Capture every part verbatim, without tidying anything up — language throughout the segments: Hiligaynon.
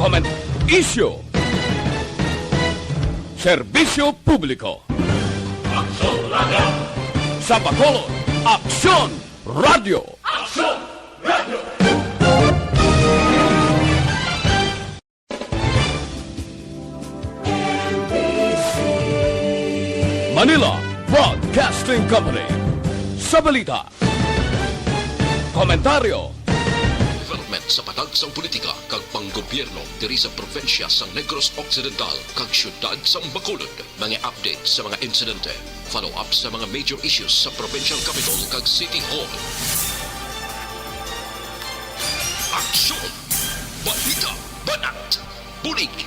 Comment, issue. Serbisyo publiko. Sa Bacolod, Aksyon Radio. Aksyon Radio. Manila Broadcasting Company. Sa balita, komentaryo, development sa patag sang politika kag panggobyerno diri sa probinsya sang Negros Occidental kag siyudad sang Bacolod. Mga update sa mga insidente, follow-up sa mga major issues sa provincial capital kag city hall. Aksyon! Balita! Banat! Bulig!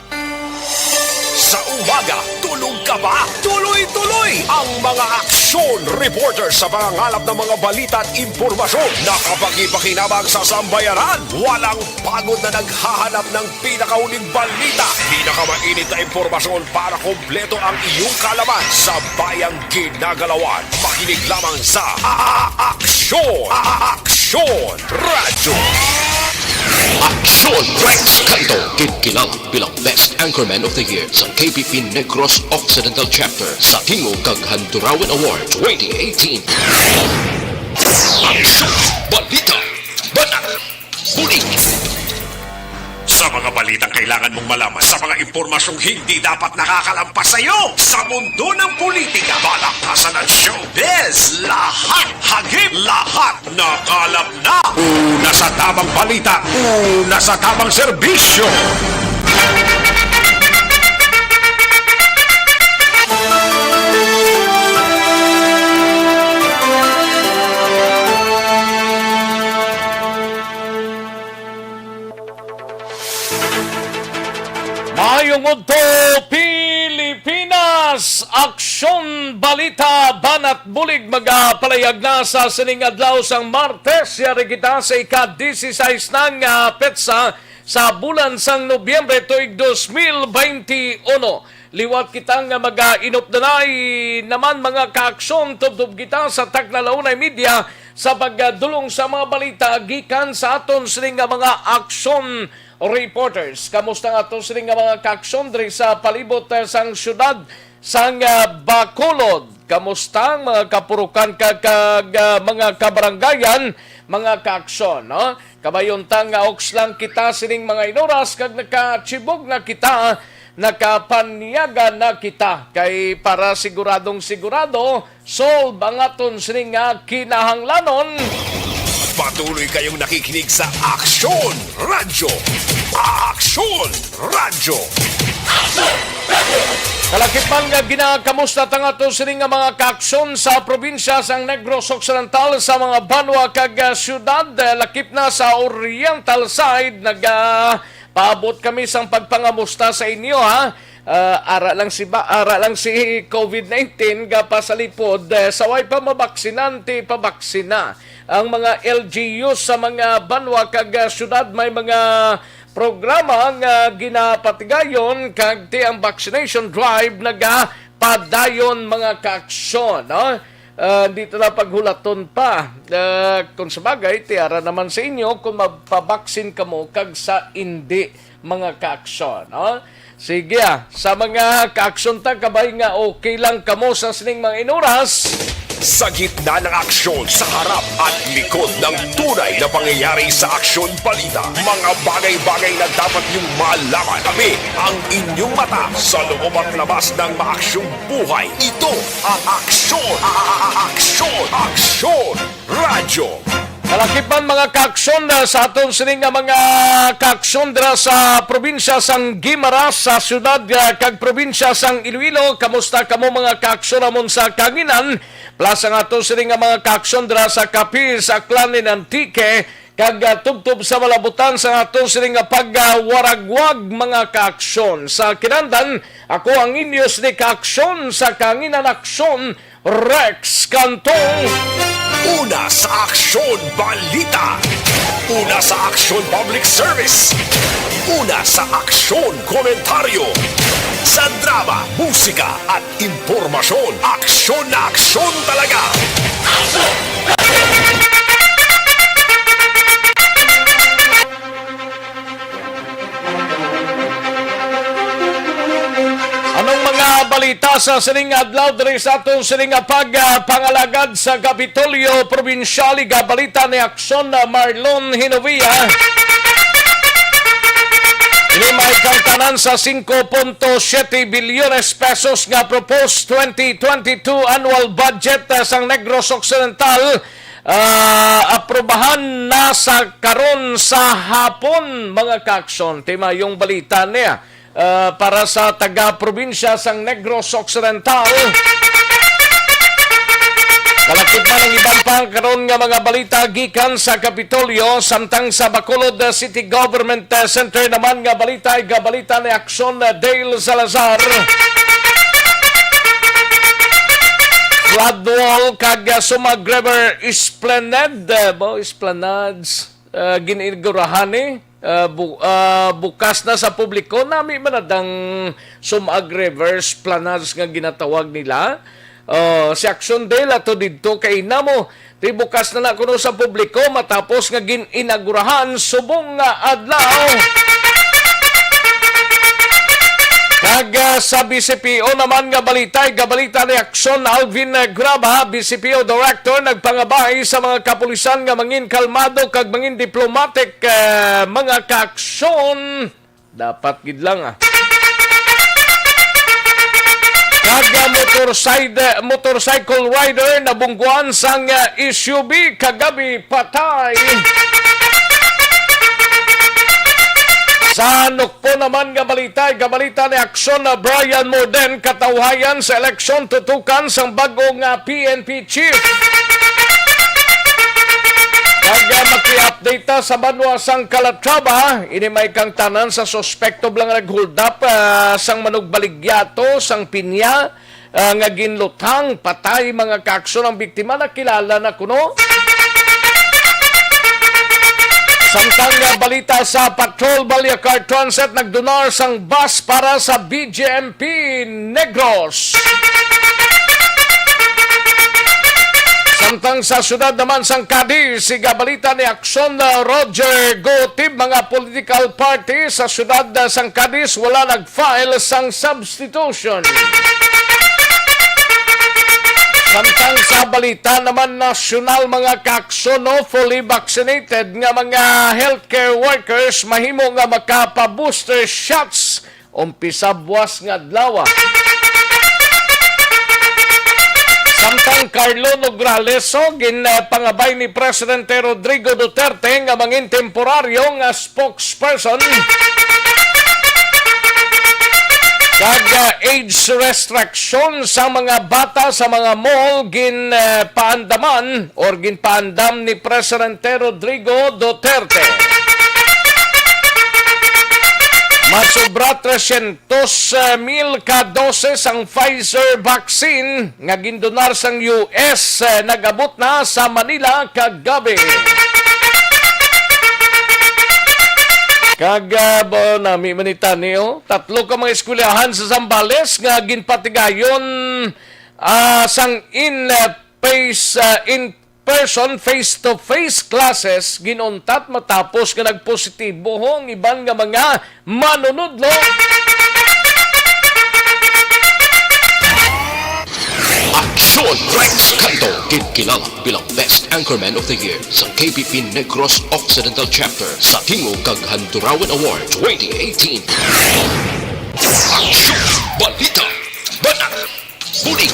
Sa umaga, tulog ka ba? Tuloy-tuloy ang mga aksyon reporter sa pangangalap ng mga balita at impormasyon na kapakipakinabang sa sambayanan. Walang pagod na naghahanap ng pinakahuling balita, pinakamainit na impormasyon para kompleto ang iyong kaalaman sa bayang ginagalawan. Makinig lamang sa A-, A-, Aksyon, A-, A-, Aksyon Radyo. Aksyon Rex Canto, kinkilala bilang Best Anchorman of the Year sa K P P Negros Occidental Chapter sa Tingog kag Handurawan Award twenty eighteen. Aksyon, balita, banat, bulig. Sa mga balitang kailangan mong malaman, sa mga impormasyong hindi dapat nakakalampas sa iyo, sa mundo ng politika, palakpasan at showbiz, lahat, hagip lahat, nakalap na. Una sa tamang balita, una sa tamang serbisyo. Maayong udto, Pilipinas! Aksyon, balita, banat, bulig magapalayag na sa sining adlaw sang Martes. Yari kita sa ika-dieciséis na nga petsa sa bulan sang Nobyembre tuig dos mil baynte uno. Liwat kita nga mag-inupdanay naman, mga kaaksyon, tubtob kita sa Tagna Launay Media sa pagdulong sa mga balita gikan sa aton sini nga mga aksyon reporters. Kamusta nga aton sini nga mga kaaksyon diri sa palibot, eh, sang siyudad sang, ah, Bacolod? Kamusta ang mga kapurukan kag, kag, ah, mga kabaranggayan, mga kaaksyon, no? Kamayon ta nga uks lang kita sining mga inuras kag nakachibog na kita, nakapanyaga na kita. Kay para siguradong sigurado, solve ang aton sining nga kinahanglanon. Patuloy kayong nakikinig sa Aksyon Radyo. Aksyon Radyo. Kalakip man nga ginakamusta ta nga to sini nga mga kaaksyon sa probinsya sang Negros Occidental, sa mga banwa kag, ah, siyudad, eh, lakip na sa Oriental side, naga-, paabot kami sang pagpangamusta sa inyo, ha. Ah, ara lang si ba-, ara lang si covid nineteen gapasalipod, eh, sa way pa mabaksinan ti pabaksina. Ang mga L G U sa mga banwa kag, ah, siyudad may mga programa nga ginapatigayon kag ti ang vaccination drive nagapadayon, mga kaaksyon, no? Ah, di ta na paghulaton pa. Ah, kung sa bagay, ti ara naman sa inyo kung magpabaksin kamo kag sa indi, mga kaaksyon, no? Sige, ah, sa mga kaaksyon ta, kabay nga okay lang kamo sa sining mga inuras. Sa gitna ng aksyon, sa harap at likod ng tunay na pangyayari sa aksyon balita, mga bagay-bagay na dapat niyong malaman. Kami ang inyong mata sa loob at labas ng maaksyong buhay. Ito ang Aksyon, a-, a-, a-, Aksyon, Aksyon Radyo. Kalakip man, mga kaaksyon, ah, sa aton sini nga mga kaaksyon dira sa probinsya sang Guimaras, sa siyudad, ah, kag probinsya sang Iloilo. Kamusta kamo, mga kaaksyon, amon sa Kanginan? Plus ang aton sini nga mga kaaksyon dira sa Capiz, Aklan, and Antique, kag, ah, tubtob sa malabutan sa aton sini nga pagwaragwag, mga kaaksyon. Sa kinandan, ako ang inyo sini kaaksyon sa Kanginan, Aksyon Rex Cantong. Una sa Aksyon Balita. Una sa Aksyon Public Service. Una sa Aksyon Komentaryo. Sa drama, musika at impormasyon, aksyon na aksyon talaga. Mga balita sa sining adlaw diri sa aton sining nga pag, ah, pangalagad sa Kapitolyo Probinsyal, igabalita ni Aksyon, ah, Marlon Hinovia. Ini may kangtanan sa singko punto siyete bilyones pesos nga proposed twenty twenty-two annual budget, ah, sang Negros Occidental, ah, aprobahan na sa karon sa hapon, mga kaaksyon. Ti maayong balita niya, ah, para sa taga-probinsya sang Negros Occidental. Kalakip man ang iban pa karon nga mga balita gikan sa Kapitolyo, samtang sa Bacolod City Government Center naman nga balita, igabalita ni Aksyon Dale Salazar. Flood wall kag, ah, Sumag River Esplanade, ah, ba, Esplanades, ah, gin-inaugurahan ni, ah, bu-, ah, bukas na sa publiko. Nami man na dang Sumag River Esplanades nga ginatawag nila. Ah, si Aksyon Dale ato didto kay namo. Ti bukas na na kuno sa publiko matapos nga gin-inaugurahan subong nga adlaw. Kag, ah, sa B C P O naman nga balita, igabalita ni Aksyon Alvin, ah, Graba, B C P O Director, nagpangabay sa mga kapulisan nga mangin kalmado kag mangin diplomatic, ah, mga kaaksyon. Dapat gid lang, ah. Kag, ah, motorcycle, motorcycle rider nabungguan sang, ah, S U V kagabi, patay. Sa Nukpo naman nga balita, igabalita ni Aksyon na Brian Morden, katawhayan sa eleksyon tutukan sang bag-o nga P N P chief. Kag, ah, maki-update ta sa banwa sang Calatrava, ini may kangtanan sa suspekto bala nga nag-hold up, ah, sang manugbaligyato sang pinya, ah, nga ginluthang patay, mga kaaksyon, ang biktima. Nakilala na kuno. Samtang nga balita sa Patrol, Balyacar Transit nagdonar sang bus para sa B J M P Negros. Samtang sa siyudad naman sang Cadiz, siga balita ni Aksyon, ah, Roger Gutib, mga political party sa siyudad, ah, sang Cadiz wala nag-file sang substitution. Samtang sa balita naman nasyonal, mga kaaksyon, no, fully vaccinated nga mga healthcare workers mahimo nga makapa-booster shots umpisa buwas nga adlaw. Samtang Carlo Nograles, so, gin, ah, pangabay ni Presidente Rodrigo Duterte nga mangin temporaryo nga spokesperson. Kag, ah, age restriction sa mga bata sa mga mall gin, ah, paandaman or ginpaandam ni Presidente Rodrigo Duterte. Masobra tresyentos mil ka doses ang Pfizer vaccine nga gindonar sang U S, eh, nag-abot na sa Manila kagabi. Kag, ah, ba, nami man ni tani, oh. Tatlo ka mga eskwelahan sa Zambales nga ginpatigayon, ah, sang in, ah, face, ah, in person face-to-face classes ginuntat matapos nga nagpositibo ang iban nga mga manunudlo. Aksyon Rex Canto, ginkilala bilang Best Anchorman of the Year sa K B P Negros Occidental Chapter sa Tingog kag Handurawan Award twenty eighteen. Aksyon! Balita! Banat! Bulig!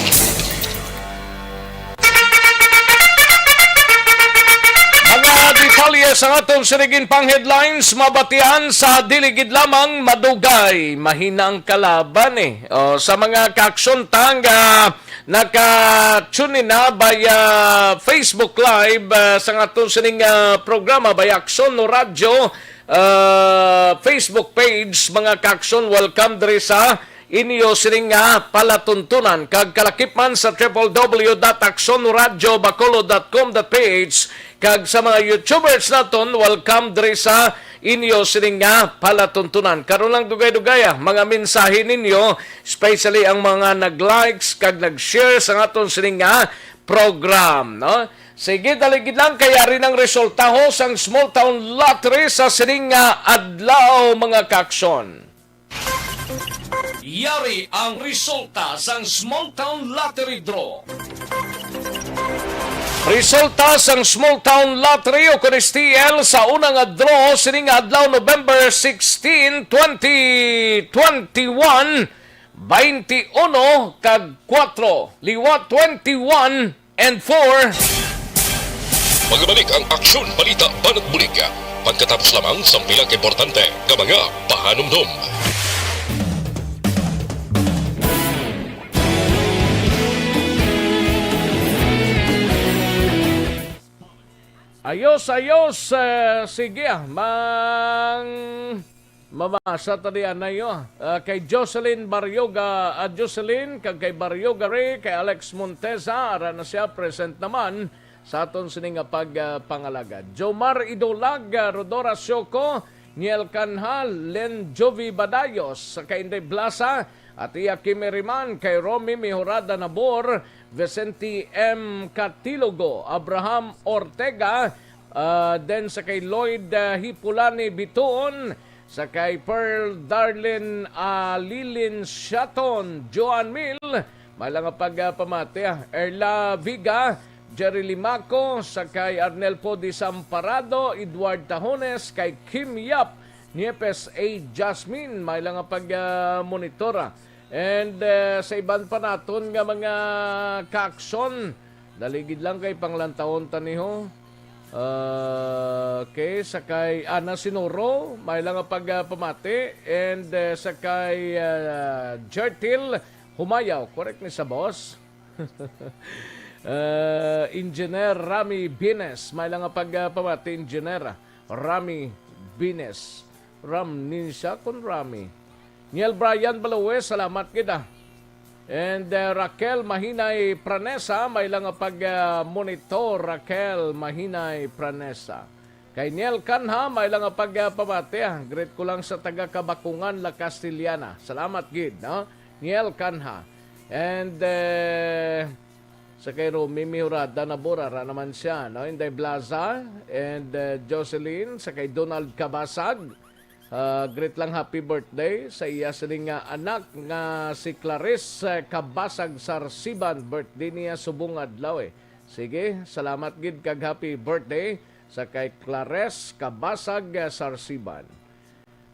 Mga detalye sa aton sining pang headlines mabatian sa dili gid lamang madugay. Mahina ang kalaban, eh. O, sa mga kaaksyon ta nga naka-tune in na by, ah, Facebook Live, ah, sa aton sining, ah, programa by Aksyon no Radyo, ah, Facebook page, mga kaaksyon, welcome diri sa inyo sining nga palatuntunan, kag kalakip man sa triple W dot aksyon radyo bacolod dot com dot P H, kag sa mga YouTubers naton, welcome diri sa inyo sining nga palatuntunan. Karon lang dugay-dugay, ah, mga mensahe ninyo, especially ang mga nag-likes kag nag-share sa aton sining nga program, no? Sige, dali gid lang, kay ari nang resultaho sang Small Town Lottery sa sining nga adlaw, mga kaaksyon. Yari ang resulta sang Small Town Lottery Draw. Resulta sang Small Town Lottery o kon S T L sa una nga draw sini nga adlaw, November sixteen, twenty twenty-one, twenty-uno kag kuwatro, liwat twenty-one and four. Magabalik ang Aksyon Balita Banat Bulig pagkatapos lamang sang pila ka importante nga mga pahanumdom. Ayos, ayos. Eh, sige, ah, mang Mabasa ta di anay, oh. Ah, kay Jocelyn Barrioga, ah, Jocelyn, kag kay Barrioga Ray, kay Alex Montesa, ara na siya, present naman sa aton sini nga pag, ah, pangalagad. Jomar Idolag, ah, Rodora Sioco, Niel Canha, Len Jovi Badayos, kay Inday Blasa, at iya Kimi Riman, kay Romy Mejorada Nabor, Vicente M Catilogo, Abraham Ortega, ah, then sa kay Lloyd, ah, Hipulani Bituon, sa kay Pearl Darlene, ah, Lilin Shaton, Joan Mil, may lang nga pag, ah, pamati, ah, Erla Viga, Jerry Limaco, sa kay Arnel Podi Samparado, Edward Tahones, kay Kim Yap, Niepes A Jasmine, may lang nga pag, ah, monitora. And, ah, sa iban pa naton nga mga kaaksyon, dali gid lang kay panglantawon ta ni ho. Ah, okay, sa kay Ana Sinuro, may lang nga pag, ah, pamati. And, ah, sa kay, ah, Jertil Humayaw, correct ni sa boss? Ah, Engineer Rami Bines, may lang nga pag, ah, pamati, Engineer Rami Bines. Ram ni siya kun Rami. Niel Brian Balawe, salamat gid, ah. And, uh, Raquel Mahinay Pranesa, may lang nga pag, uh, monitor, Raquel Mahinay Pranesa. Kay Niel Canha, may lang nga pag, uh, pamati, ah. Greet ko lang sa taga Kabakungan, La Castellana. Salamat gid, no? Niel Canha. And, uh, sa kay Romy Mihurada, nabura ra naman siya, no? Inday Blaza and, uh, Jocelyn, sa kay Donald Cabasag, uh, greet lang, happy birthday sa iya sini nga anak nga si Clarice, uh, Cabasag Sarsiban. Birthday niya subong adlaw, eh. Sige, salamat gid kag happy birthday sa kay Clarice Cabasag, uh, Sarsiban.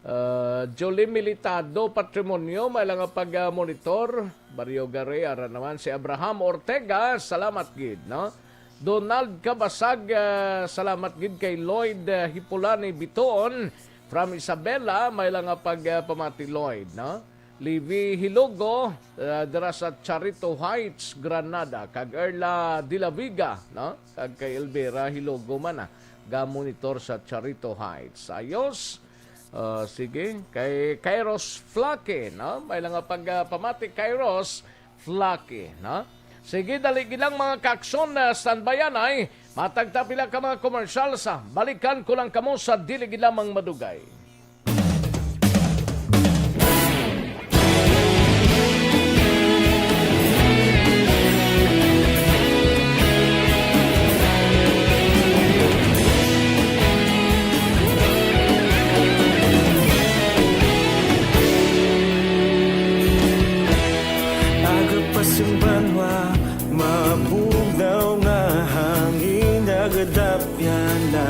Uh, Jolie Militado Patrimonio, may lang nga pag, uh, monitor. Barrio Gare, ara naman si Abraham Ortega, salamat gid, no? Donald Cabasag, uh, salamat gid kay Lloyd, uh, Hipulani Bituon from Isabela, may lang nga pag, uh, pamati, Lloyd, no? Levi Hilogo, uh, dira sa Charito Heights, Granada, kag Erla de la Vega, no? Kag kay Elvira Hilogo man, ah, ga monitor sa Charito Heights. Ayos. Ah, sige. Kay Kairos Flake, no? May lang nga pag, ah, pamati, Kairos Flake, no? Sige, dali gid lang, mga kaaksyon, ah, standby anay. Matag ta pila ka mga commercial sa balikan ko lang kamo sa dili gid lamang madugay. Aga pa sing banwa, mabugnaw nga hangin, nagadapyan na.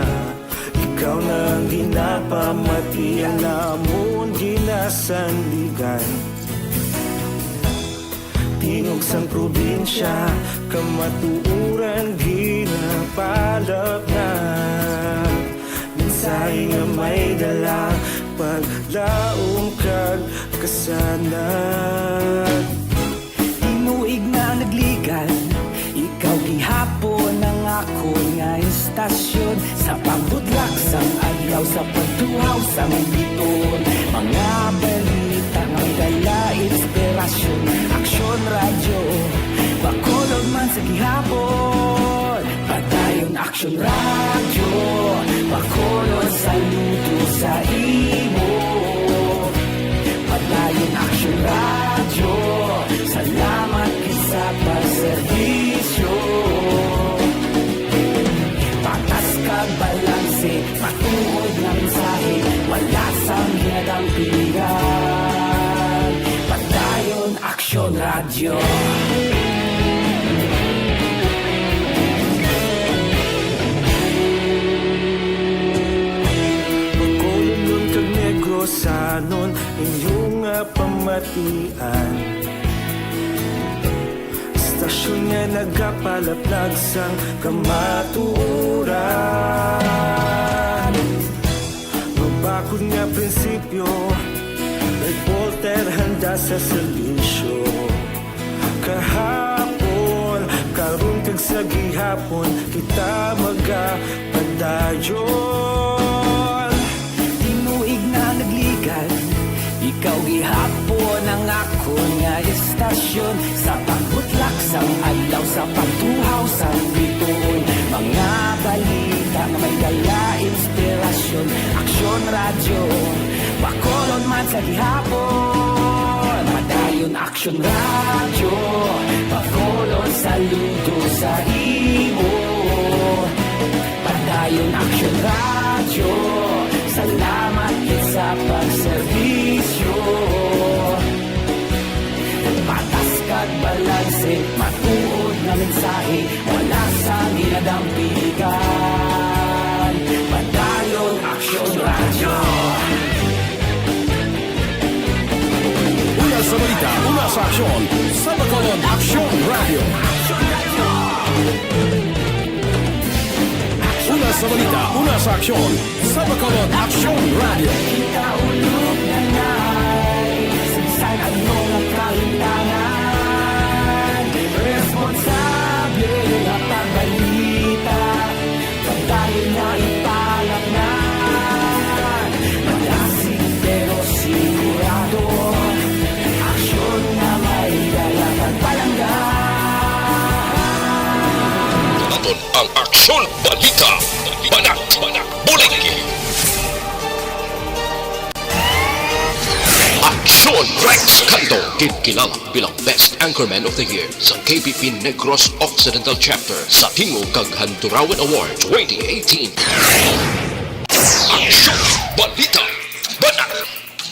Ikaw na ang ginapamati, ang lamon ginasandigan. Tingog sang probinsya, kamatuoran ginapalapngan. Mensahe nga may dala, paglaom kag kasanag. Tinuig na ang nagligan, ikaw gihapon ang akon nga istasyon. Sa pagbutlak sang adlaw, sa pagtuhaw sang biton, mga balita nga may dala inspirasyon. Aksyon Radyo, Bacolod man sa gihapon. Padayon Aksyon Radyo, Bacolod, saludo sa imo. Padayon Aksyon Radyo, salamat gid sa pagserbisyo. Patas kag balanse, matuod nga mensahe, wala sang ginadampingan. Yo. Bacolodnon kag Negrosanon, inyo nga pamatian. Istasyon nga nagapalaplag sang kamatuoran. Mabakod nga prinsipyo, reporter handa sa serbisyo. Kahapon, karon kag sa gihapon, kita magapadayon. Tinuig na nagligad, ikaw gihapon ang akon nga istasyon. Sa pagbutlak sang adlaw, sa pagtuhaw sang bituon, mga balita nga may dala inspirasyon. Aksyon Radyo, Bacolod man sa gihapon. Padayon Aksyon Radyo, Bacolod saludo sa imo. Padayon Aksyon Radyo, salamat gid sa pagserbisyo. Patas kag balanse, matuod nga mensahe, wala sang ginadampigan. Padayon Aksyon Radyo. Una sa balita, una sa aksyon, sa Bacolod Aksyon Radyo. Una sa balita, una sa aksyon, sa Bacolod Aksyon Radyo. Kita ulog na na'y sagsag ang mga kahintangan. Responsable nga pagbalita, pagdayon nga ipalatnan. Malasig pero sigurado, aksyon nga may dala kag palangga. Aton ang Aksyon Balita, Banat, Bulig. Aksyon Rex Canto, ginkilala bilang Best Anchorman of the Year sa K P P Negros Occidental Chapter sa Tingog kag Handurawan Award twenty eighteen. Aksyon Balita, Banat,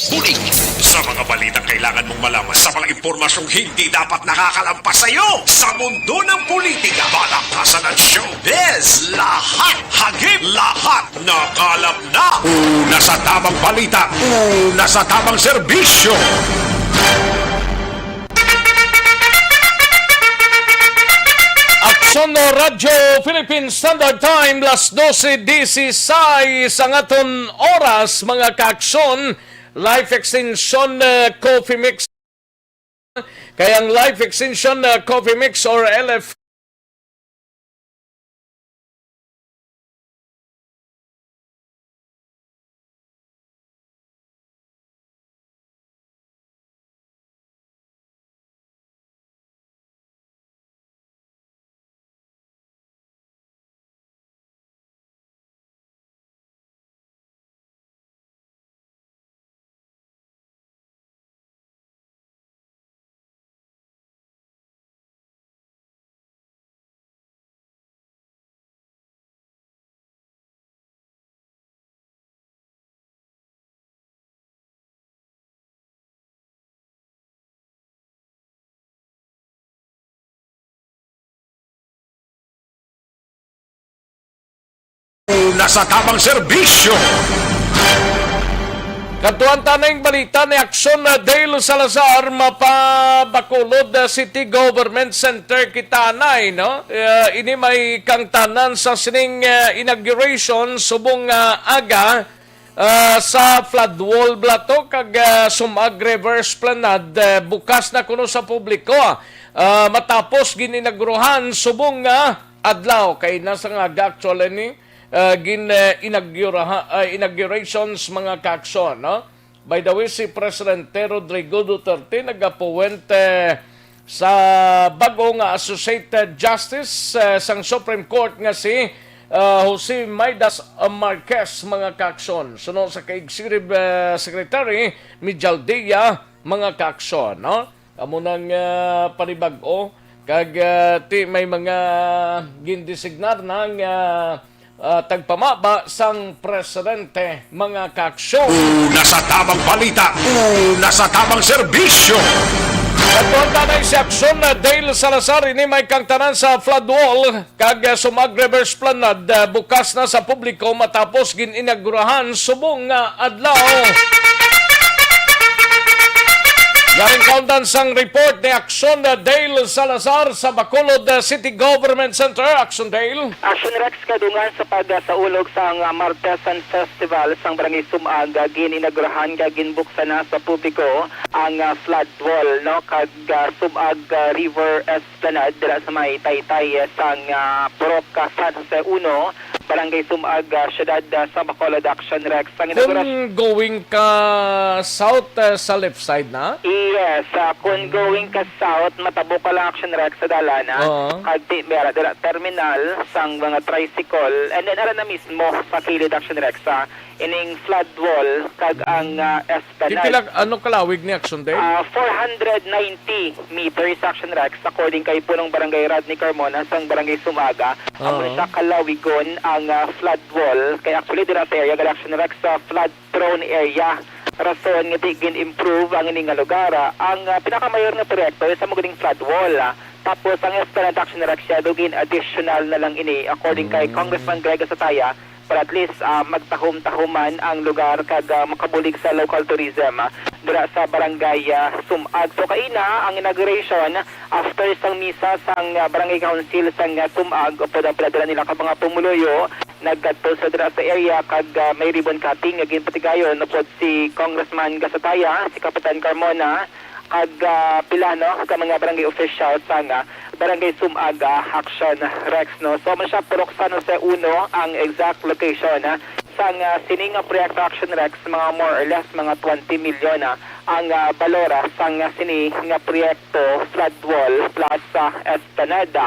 Bulig. Sa mga balitang kailangan mong malaman, sa mga impormasyong hindi dapat nakakalampas sa iyo, sa mundo ng politika, balaktasan at showbiz, lahat, hagip, lahat, nakalap na. Una sa tamang balita, una sa tamang serbisyo. Aksyon Radyo Philippine Standard Time, las dose dieciséis ang aton oras, mga kaaksyon. Life Extension, uh, Coffee Mix. Kay ang Life Extension, uh, Coffee Mix or L F Una sa tamang serbisyo. Kadtuan ta ning balita ni Aksyon, uh, Dale Salazar, mapabakulod, uh, City Government Center kita anay, no? Uh, ini may kangtanan sa sining, uh, inauguration subong, uh, aga, uh, sa flood wall bala to kag, uh, Sumag River Esplanade, uh, bukas na kuno sa publiko, uh, matapos gin-inauguruhan subong nga adlaw kay nasa nga aga actually ni, uh, gin, uh, inauguraha-, uh, inaugurations, mga kaaksyon, no? By the way, si Presidente Rodrigo Duterte nagapuwente sa bag-o nga Associated Justice, uh, sang Supreme Court nga si, uh, Jose Midas Marquez, mga kaaksyon. Suno sa kay Executive, uh, Secretary Mijaldea, mga kaaksyon, no? Amo nang, ah, panibag-o kag, ah, ti may mga gindesignar na nga, ah, tagpamaba sang presidente, mga kaaksyon. Una sa tamang balita, una sa tamang serbisyo. Nagtuon tanay si Action, uh, Dale Salazar, ini may kangtanan sa flood wall kag, uh, Sumag River Esplanade, uh, bukas na sa publiko matapos gin-inaugurahan subong nga adlaw. Yaring kaundan sang report ni Action, uh, Dale Salazar sa Bacolod, uh, City Government Center. Action, Dale. Action Rex, kadungan sa pagsaulog sang, ah, Martesan Festival sang Barangay Sumag, ah, gin-inaugurahan kag ginbuksan na sa publiko ang, ah, flood wall, no, kag, ah, Sumag, ah, River Esplanade dira sa may taytay, eh, sang, ah, Purok, ah, San Jose Uno, Barangay Sumag, ah, Siyudad, ah, sa Bacolod. Action Rex, ang inauguras- Kung going ka south, ah, sa left side na? Yes, ah, kung Mm. going ka south, matabok ka lang, Action Rex, sa dalan, ah. Oo. Kag ti-, may ara dira terminal sang mga tricycle, and then ara na mismo sa kilid, Action Rex, ah, ining flood wall kag ang, ah, esplanade. Pipila, ano, kalawig ni Action Day? Ah, four hundred ninety meters, Action Rex, according kay Punong Barangay Rodney Carmona sang Barangay Sumag. Amo Oo. Siya kalawigon ang, ah, flood wall. Kay actually, dira sa area, Action Rex, sa flood prone area. Rason nga di gin-improve ang ini nga lugar, ah, ang, ah, pinakamayor nga proyekto sa mga flood wall, ah. Tapos ang esplanade, Action Rex, siya daw gin additional na lang ini, according kay Mm. Congressman Greg Gasataya, para at least, ah, magtahom-tahoman ang lugar kag, ah, makabulig sa local tourism, ah, dira sa barangay, ah, Sumag. So kaina ang inauguration after sang misa sang, ah, barangay council sang, ah, Sumag, upod ang pila dira nila ka mga pumuluyo, nagkadto sa dira sa area kag, ah, may ribbon cutting nga ginpatigayon upod si Congressman Gasataya, si Kapitan Carmona, kag, ah, pila, no, ka mga barangay officials sang, ah, Barangay Sumag, ah, Action Rex, no. So, man siya, Purok San Jose Uno ang exact location, ah, sang, ah, sini nga proyekto, Action Rex, mga more or less mga twenty million, ah, ang, ah, balor, ah, sang, ah, sini nga proyekto, flood wall plus, ah, esplanade.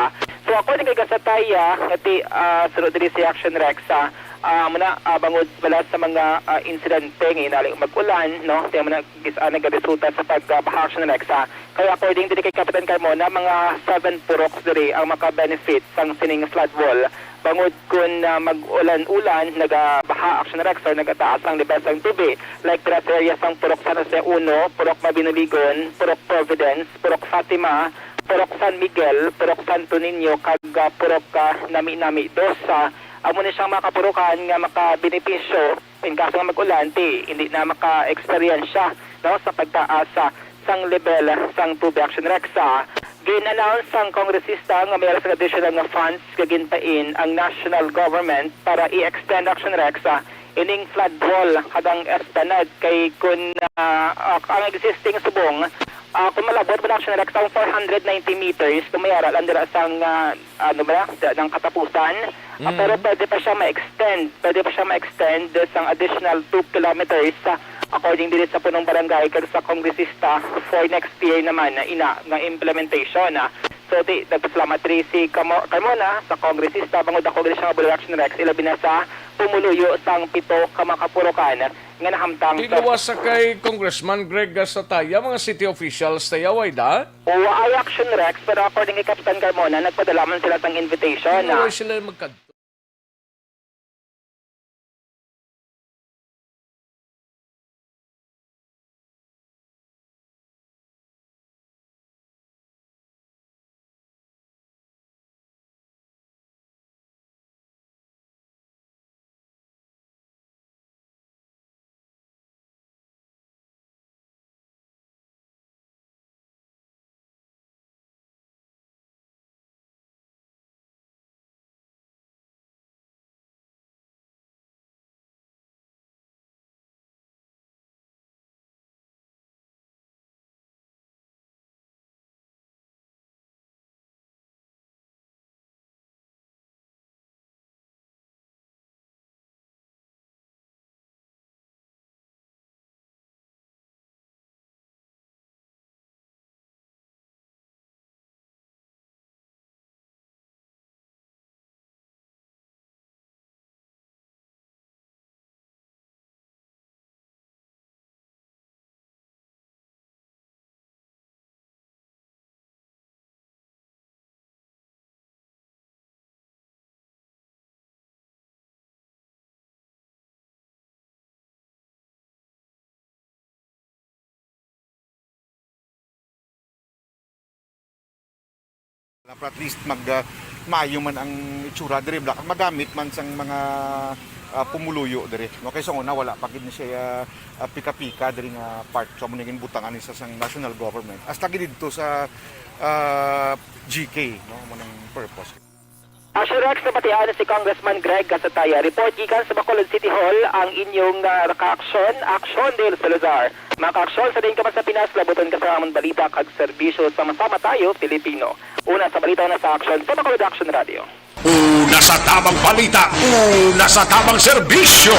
So, according kay Gasataya, nga ti, ah, sunod diri si Action Rex, ah, ah, muna, ah, bangod wala sa mga, ah, insidente nga inali mag-ulan, no? Kaya muna, gis-, ah, nagaresulta sa pagbaha, Action Rex, ah. Kaya according diri kay Kapitan Carmona, mga seven puroks diri ang maka-benefit sang sining flood wall. Bangod kun, ah, mag-ulan-ulan, nagabaha, Action Rex, or nagataas ang level sang tubig. Like dira sa area sang Purok San Jose Uno, Purok Mabinuligon, Purok Providence, Purok Fatima, Purok San Miguel, Purok Santo Niño, kag, ah, Purok, ah, Nami-Nami Dos. Ah, amo ni siyang mga kapurukan nga makabenepisyo in kaso nga mag-ulan, ti hindi na maka-experience siya, no, sa pagtaas, ah, sang level sang tubig, Action Rex. Ah, gin-announce sang kongresista nga may additional nga funds nga ginpain ang national government para i-extend, Action Rex, ah, ining flood wall kag ang esplanade kay kun, ah, ah, ang existing subong, ah, kung malabot man, Action Rex, ang four hundred ninety meters, kung may ara lang dira sang, ah, ano ba, da-, ng katapusan. Ah, Mm. Pero pwede pa siya ma-extend. Pwede pa siya ma-extend sang additional two kilometers, ah, according diri sa punong barangay kag sa kongresista for next year naman na ina nga implementation, ah. So, ti, nagpasalamat diri si Camo-, Carmona sa kongresista bangod ako gid siya nga Bulacan Rex, ilabi na sa pumuluyo sang pito ka mga kapurukan nga nahamtang sa Tiluwas sa kay Congressman Greg Gasataya, mga city officials, tayaway da. O, ay Action Rex, pero according kay Kapitan Carmona, nagpadala man sila sang invitation, Pero ah. Wala sila magkadto. Para at least mag, ah, maayo man ang itsura diri, bala, kag magamit man sang mga, ah, pumuluyo diri, no? Kay sa una, wala pa gid na siya, ah, pika-pika diri nga part. So, amo na ginbutangan ni sa sang national government. Hasta gid didto sa, ah, G K, no? Amo nang purpose. Action Rex, nabatian si Congressman Greg Gasataya. Report gikan sa Bacolod City Hall ang inyong, ah, kaaksyon, Aksyon Dale Salazar. Mga kaaksyon sa diin ka man sa Pinas, labuton ka sa amon balita kag serbisyo, sama-sama tayo, Pilipino. Una sa balita, una sa aksyon, sa Bacolod Action Radio. Una sa tamang balita, una sa tamang serbisyo.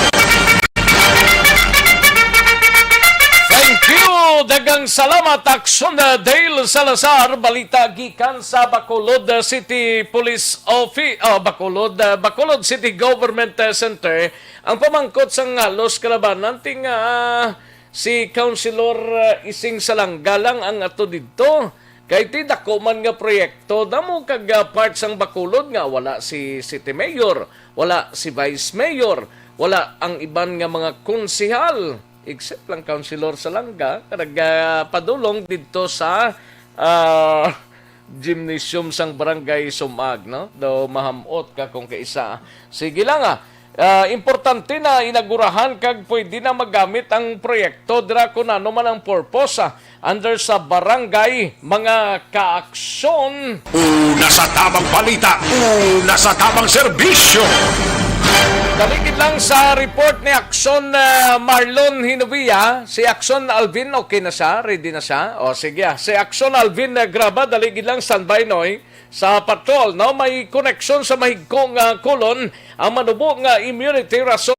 Thank you! Daghang salamat, Aksyon, uh, Dale Salazar. Balita gikan sa Bacolod, uh, City Police Office, uh, Bacolod, uh, Bacolod City Government, uh, Center. Ang pamangkot sang halos kalabanan, ting, uh, si Councilor, uh, Ising Salangga lang ang ato didto. Kay ti dako man nga proyekto, damo kag, ah, part sang Bacolod nga wala si City Mayor, wala si Vice Mayor, wala ang iban nga mga konsehal, except lang Councilor Salangga, nga nagapadulong didto sa, ah, gymnasium sang Barangay Sumag, no? Daw mahamot ka kung kaisa. Sige lang, ah. Ah, importante na inagurahan kag pwede na magamit ang proyekto dira kun ano man ang purpose, ah, under sa barangay, mga kaaksyon. Una sa tamang balita, una sa tamang serbisyo. Daligid lang sa report ni Aksyon, ah, Marlon Hinovia, si Aksyon Alvin, okay na siya, ready na siya. O sige, ah, si Aksyon Alvin, ah, Graba, daligid lang, standby, Noy. Sa patrol, no, may koneksyon sa mahigko nga kulon ang manubo nga immunity rason.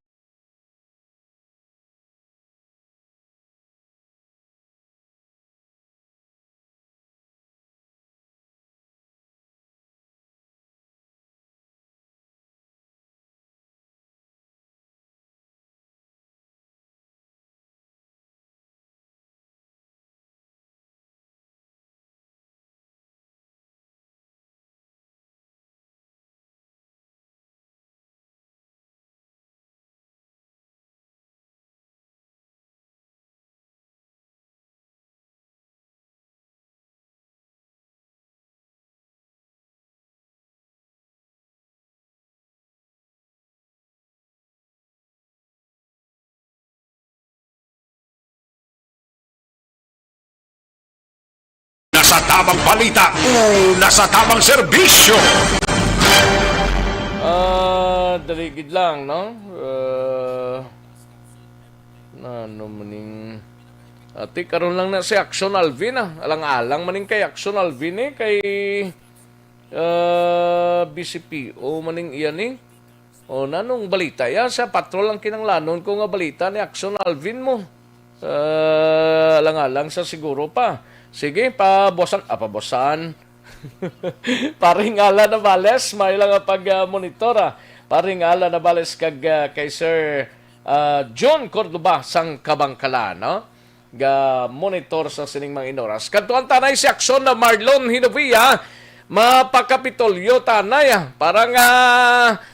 Una sa tamang balita, una sa tamang serbisyo. Ah, dali gid lang, no? Ah, ano maning, ati, karon lang na si Action Alvin, ah. Alang-alang maning kay Action Alvin, eh, kay, ah, B C P O maning iyan, eh. O, nanong balita ya? Sa patrol ang kinanglanon ko nga balita ni Action Alvin mo. Ah, alang-alang sa siguro pa. Sige, pabuwasan, ah, pabuwasan. Paring Alan Navales, may lang ang pag, ah, monitor, ah. Paring Alan Navales kag, ah, kay Sir, ah, John Cordoba sang Kabangkalan, no? Ga-monitor sa sining mga inoras. Kadtuan ta anay si Aksyon na Marlon Hinovia, mapakapitolyo ta anay, ah, para nga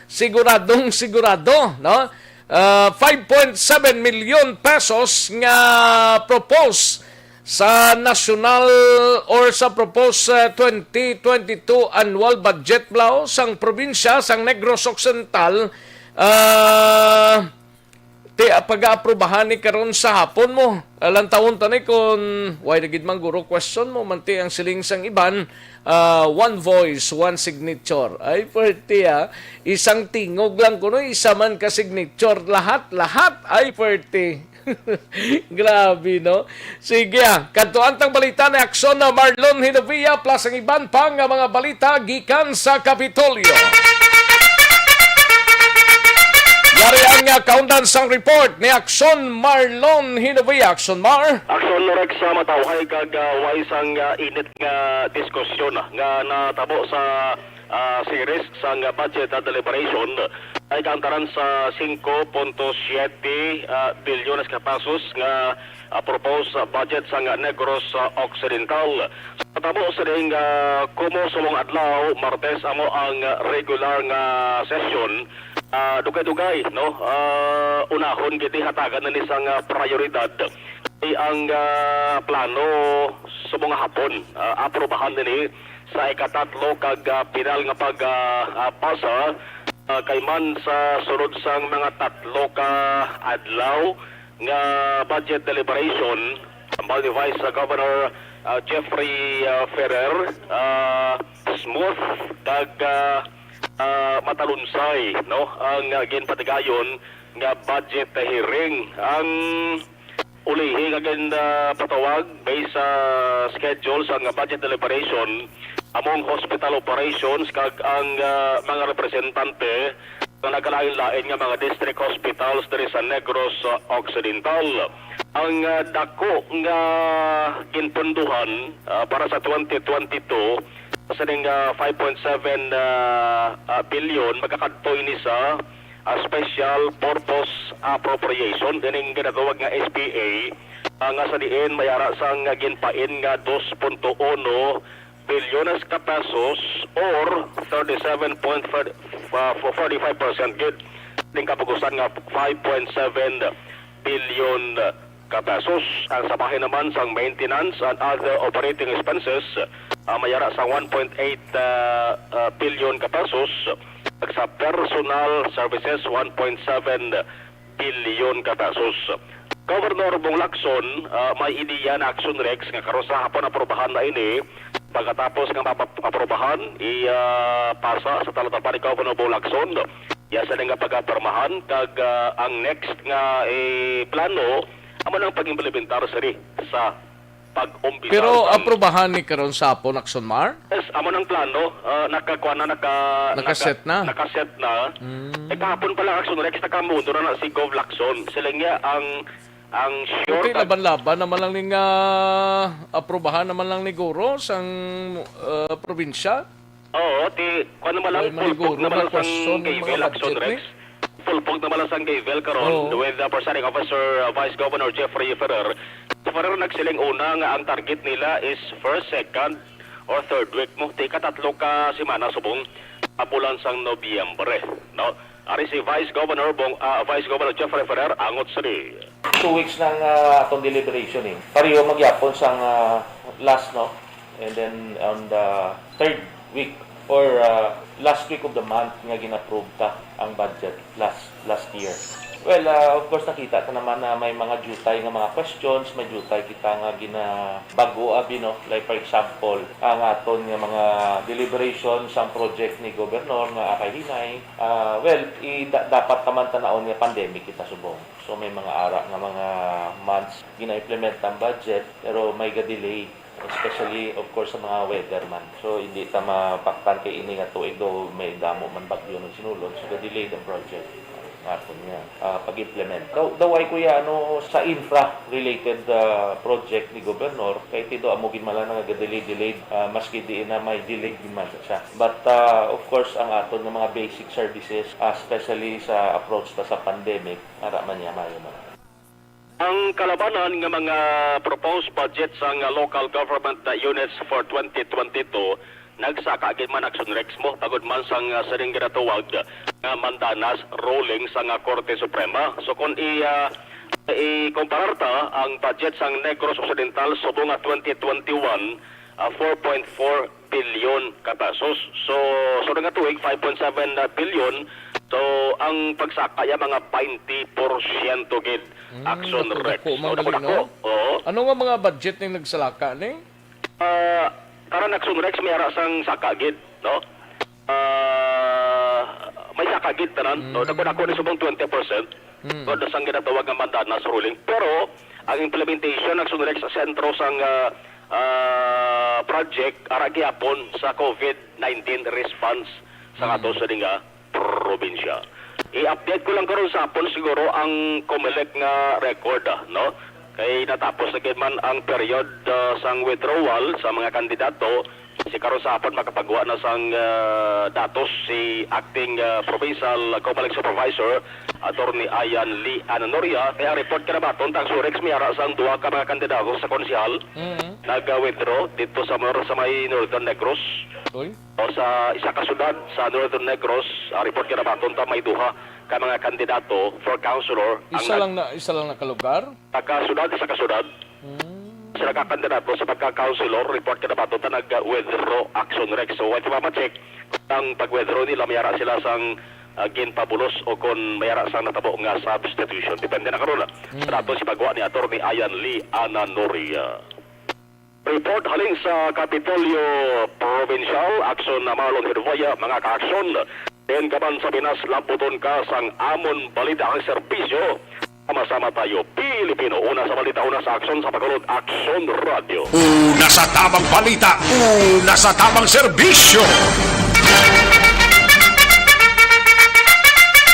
siguradong sigurado, no? Ah, five point seven million pesos nga propose sa national or sa proposed, ah, twenty twenty-two annual budget, blaw, sang probinsya sang Negros Occidental, ah, ti, ah, pag-aaprubahan ni karon sa hapon mo. Alang tawon ta ni kung why na gid man guro question mo, manti ang siling sang iban, ah, one voice, one signature. Ay, pwerte, ah. Isang tingog lang kuno, isa man ka signature. Lahat, lahat. Ay, pwerte. Grabe, no? Sige, ah. Kadtuan tang balita ni Aksyon na Marlon Hinovia plus ang iban pa nga mga balita gikan sa Kapitolyo. Yari ang, ah, kaundan sang report ni Aksyon Marlon Hinovia. Aksyon Mar. Aksyon Rex, sa matawhay kag, ah, way sang, ah, init nga diskusyon, ah, nga natabo sa, ah, series sang budget, ah, deliberation ay kaantaran sa singko punto siyete, ah, bilyones ka pesos nga, ah, proposed, ah, budget sang Negros, ah, Occidental. Sa tabo sining, ah, Kumo subong adlaw, Martes, amo ang, ah, regular nga sesyon. Ah, dugay-dugay, no? Ah, unahon gid ni hatagan na ni sang, ah, prioridad. Ay ang, ah, plano subong nga hapon, ah, aprobahan nini sa ikatatlo kag, ah, pinal nga pag, ah, ah, pasa, ah, kay man sa sulod sang mga tatlo ka adlaw nga budget deliberation, ang ni Vice Governor, ah, Jeffrey, ah, Ferrer, ah, smooth kag, ah, ah, matalunsay, no, ang, ah, ginpatigayon nga budget hearing. Ang ulihi nga gin, ah, patawag based sa schedule sang budget deliberation, among hospital operations kag ang, ah, mga representante nga nagkalain-lain nga mga district hospitals diri sa Negros, ah, Occidental. Ang, ah, dako nga ginpunduhan, ah, para sa twenty twenty-two, sa ning, ah, five point seven, ah, ah, bilyon, magakadto ini sa, ah, special purpose appropriation, ining ginatawag nga S P A, ah, nga sa diin may ara sang ginpain nga dos punto uno bilyones ka pesos or thirty-seven point forty-five percent gid ning kapugusan nga five point seven bilyon ka pesos. Ang sa bahin naman sang maintenance and other operating expenses, ah, may ara sa one point eight, ah, ah, bilyon ka pesos, kag sa personal services, one point seven bilyon ka pesos. Governor Bong Lacson, ah, may ideya na Action Rex nga karon sa hapon aprobahan na ini. Pagkatapos nga mapaprobahan, i-, ah, pasa sa talatalpa ni Governor Bong Lacson, iya sa nga pagapirmahan kag, ah, ang next nga, eh, plano amo nang pag-implementar sini sa pag-umpisa Pero sang aprobahan ni karon sa hapon, Action Mar? Yes, amo nang plano. Ah, nakakuha na, naka-, Nakaset naka-, na? nakaset na. Mm. Eh, kahapon pa lang, Action Rex, nakamundo na, na si Gov Lacson. Sila nga ang, ang short Okay, laban-laban naman lang ni nga aprobahan naman lang ni Guro sang, ah, probinsya. Oo, ti, kuwan naman lang, Ay, full book maniguro naman lang sang question, mga gavel, Action budget, Rex. eh. Full book naman lang sang gavel karon Oo. with the presiding officer, uh, Vice Governor Jeffrey Ferrer. Si Ferrer nagsiling una nga ang target nila is first, second, or third week mo. Ti, ikatatlo ka semana subong sa bulan sang Nobyembre, no? Ari si Vice Governor Bong, ah, Vice Governor Jeffrey Ferrer, angot sini. Two weeks nang, ah, atong deliberation, eh. Pareho magyapon sang, ah, last, no? And then on the third week or, ah, last week of the month nga gin-approve ta ang budget last, last year. Well, ah, of course, nakita ta naman na may mga jutay nga mga questions, may jutay kita nga ginabag-o abi, no? Like, for example, ang aton nga mga deliberation sang project ni Gobernador nga Akay Hinay, ah, well, i-, da-, dapat naman tan-awon nga pandemic kita subong. So, may mga ara nga mga months gina-implement ang budget, pero may ga-delay, especially, of course, sa mga weather man. So, hindi ta mapaktan kay ini nga tuig daw may damo man bagyo nagsinulog, so ga-delay ang project. Nga aton nga, ah, pag-implement. Daw, daw ay kuya, ano, sa infra-related, ah, project ni Gobernador, kay ti daw amo gid man lang nga ga-delay, delayed, ah, maski diin na may delay gid man siya. But, ah, of course, ang aton nga mga basic services, ah, especially sa approach ta sa pandemic, ara man niya, maayo man. Ang kalabanan nga mga proposed budget sang local government units for twenty twenty-two nagsaka gid man, Action Rex, mo, tagod man sang, ah, sining ginatawag nga mandanas ruling sang, ah, Korte Suprema. So, kung i-, ah, ikumparar ta ang budget sang Negros Occidental subong nga twenty twenty-one, ah, four point four bilyon ka pesos. So, sunod nga tuig, five point seven bilyon. So, ang pagsaka ya mga twenty porsyento gid. Mm, Action Rex. Dako-dako man So, gali, dako-dako. no? Oo. Ano nga mga budget ning nagsalaka ni? Ah, karon, Action Rex, may ara sang saka gid, no? Ah, may saka gid tanan, no? Mm. Dako-dako ni subong twenty percent. Mm. No, sang ginatawag nga mandanas ruling. Pero ang implementation, Action Rex, sa sentro sang, ah, ah, project, ara gihapon sa COVID nineteen response sa Mm. ato sa dinga probinsya. I-update ko lang karon sa hapon siguro ang Comelec nga record, ah, no? Kay natapos na gid man ang period, ah, sang withdrawal sa mga kandidato. Si karon sa hapon makapagwa na sang, ah, datos si acting, ah, provincial Comelec supervisor, Attorney Ian Lee Anonoria. Kay ang report kinabaton, Action Rex, may ara sang duha ka mga kandidato sa konsehal Mm. nag-withdraw dito sa, sa may Northern Negros. Uy. O sa isa ka syudad sa Northern Negros, ang report kinabaton ta may duha ka mga kandidato for councilor ang Isa nag- lang na, isa lang na ka lugar? Isa ka syudad, isa ka syudad. Hmm. sila ka kandidato sa pagka-councilor, report ka na ba, doon ta nag-withdraw, Action Rex. So, wait, mama-check ang pag-withdraw nila, may ara sila sang, ah, ginpabulos o kung may ara sang natabo nga substitution. Depende na karon, ah. Mm. Sa datos, ipagawa ni Attorney Ian Lee Ananoria. Report halin sa Kapitolyo Provincial, Action na Marlon Herboya, mga ka-aksyon. Then ka man sa Pinas, lamputon ka sang amon balita ang serbisyo. Sama-sama tayo, Pilipino. Una sa balita, una sa aksyon, sa pagulod, Aksyon Radio. Una sa tamang balita, una sa tamang serbisyo.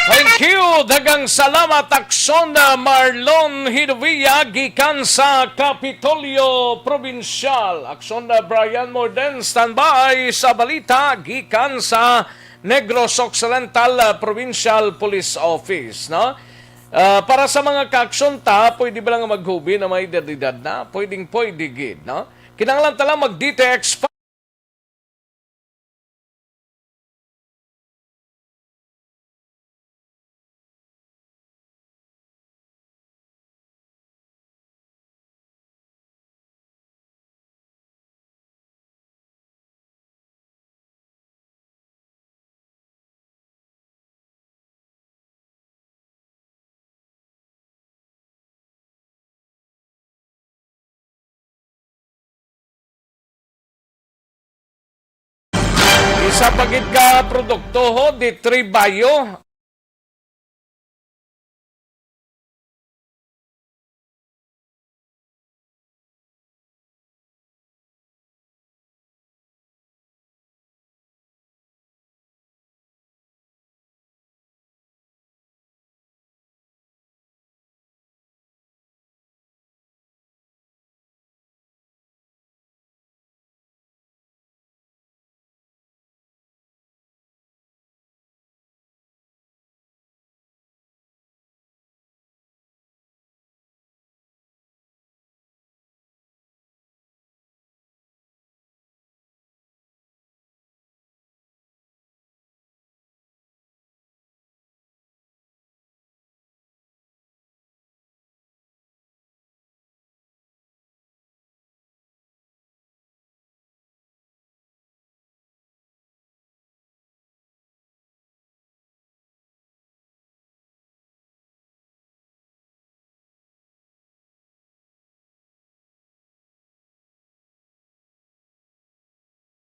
Thank you. Daghang salamat, Aksyon na Marlon Hidovia, gikan sa Kapitolyo Provincial. Aksyon na Brian Morden, standby sa balita gikan sa Negros Occidental, ah, Provincial Police Office, no? Ah, para sa mga kaaksyon ta, pwede ba lang maghubi na may edad-edad na? Pwedeng pwede gid, no? Kinahanglan ta lang mag-D T X Isa pa gid ka produkto, ho, di Tribayo.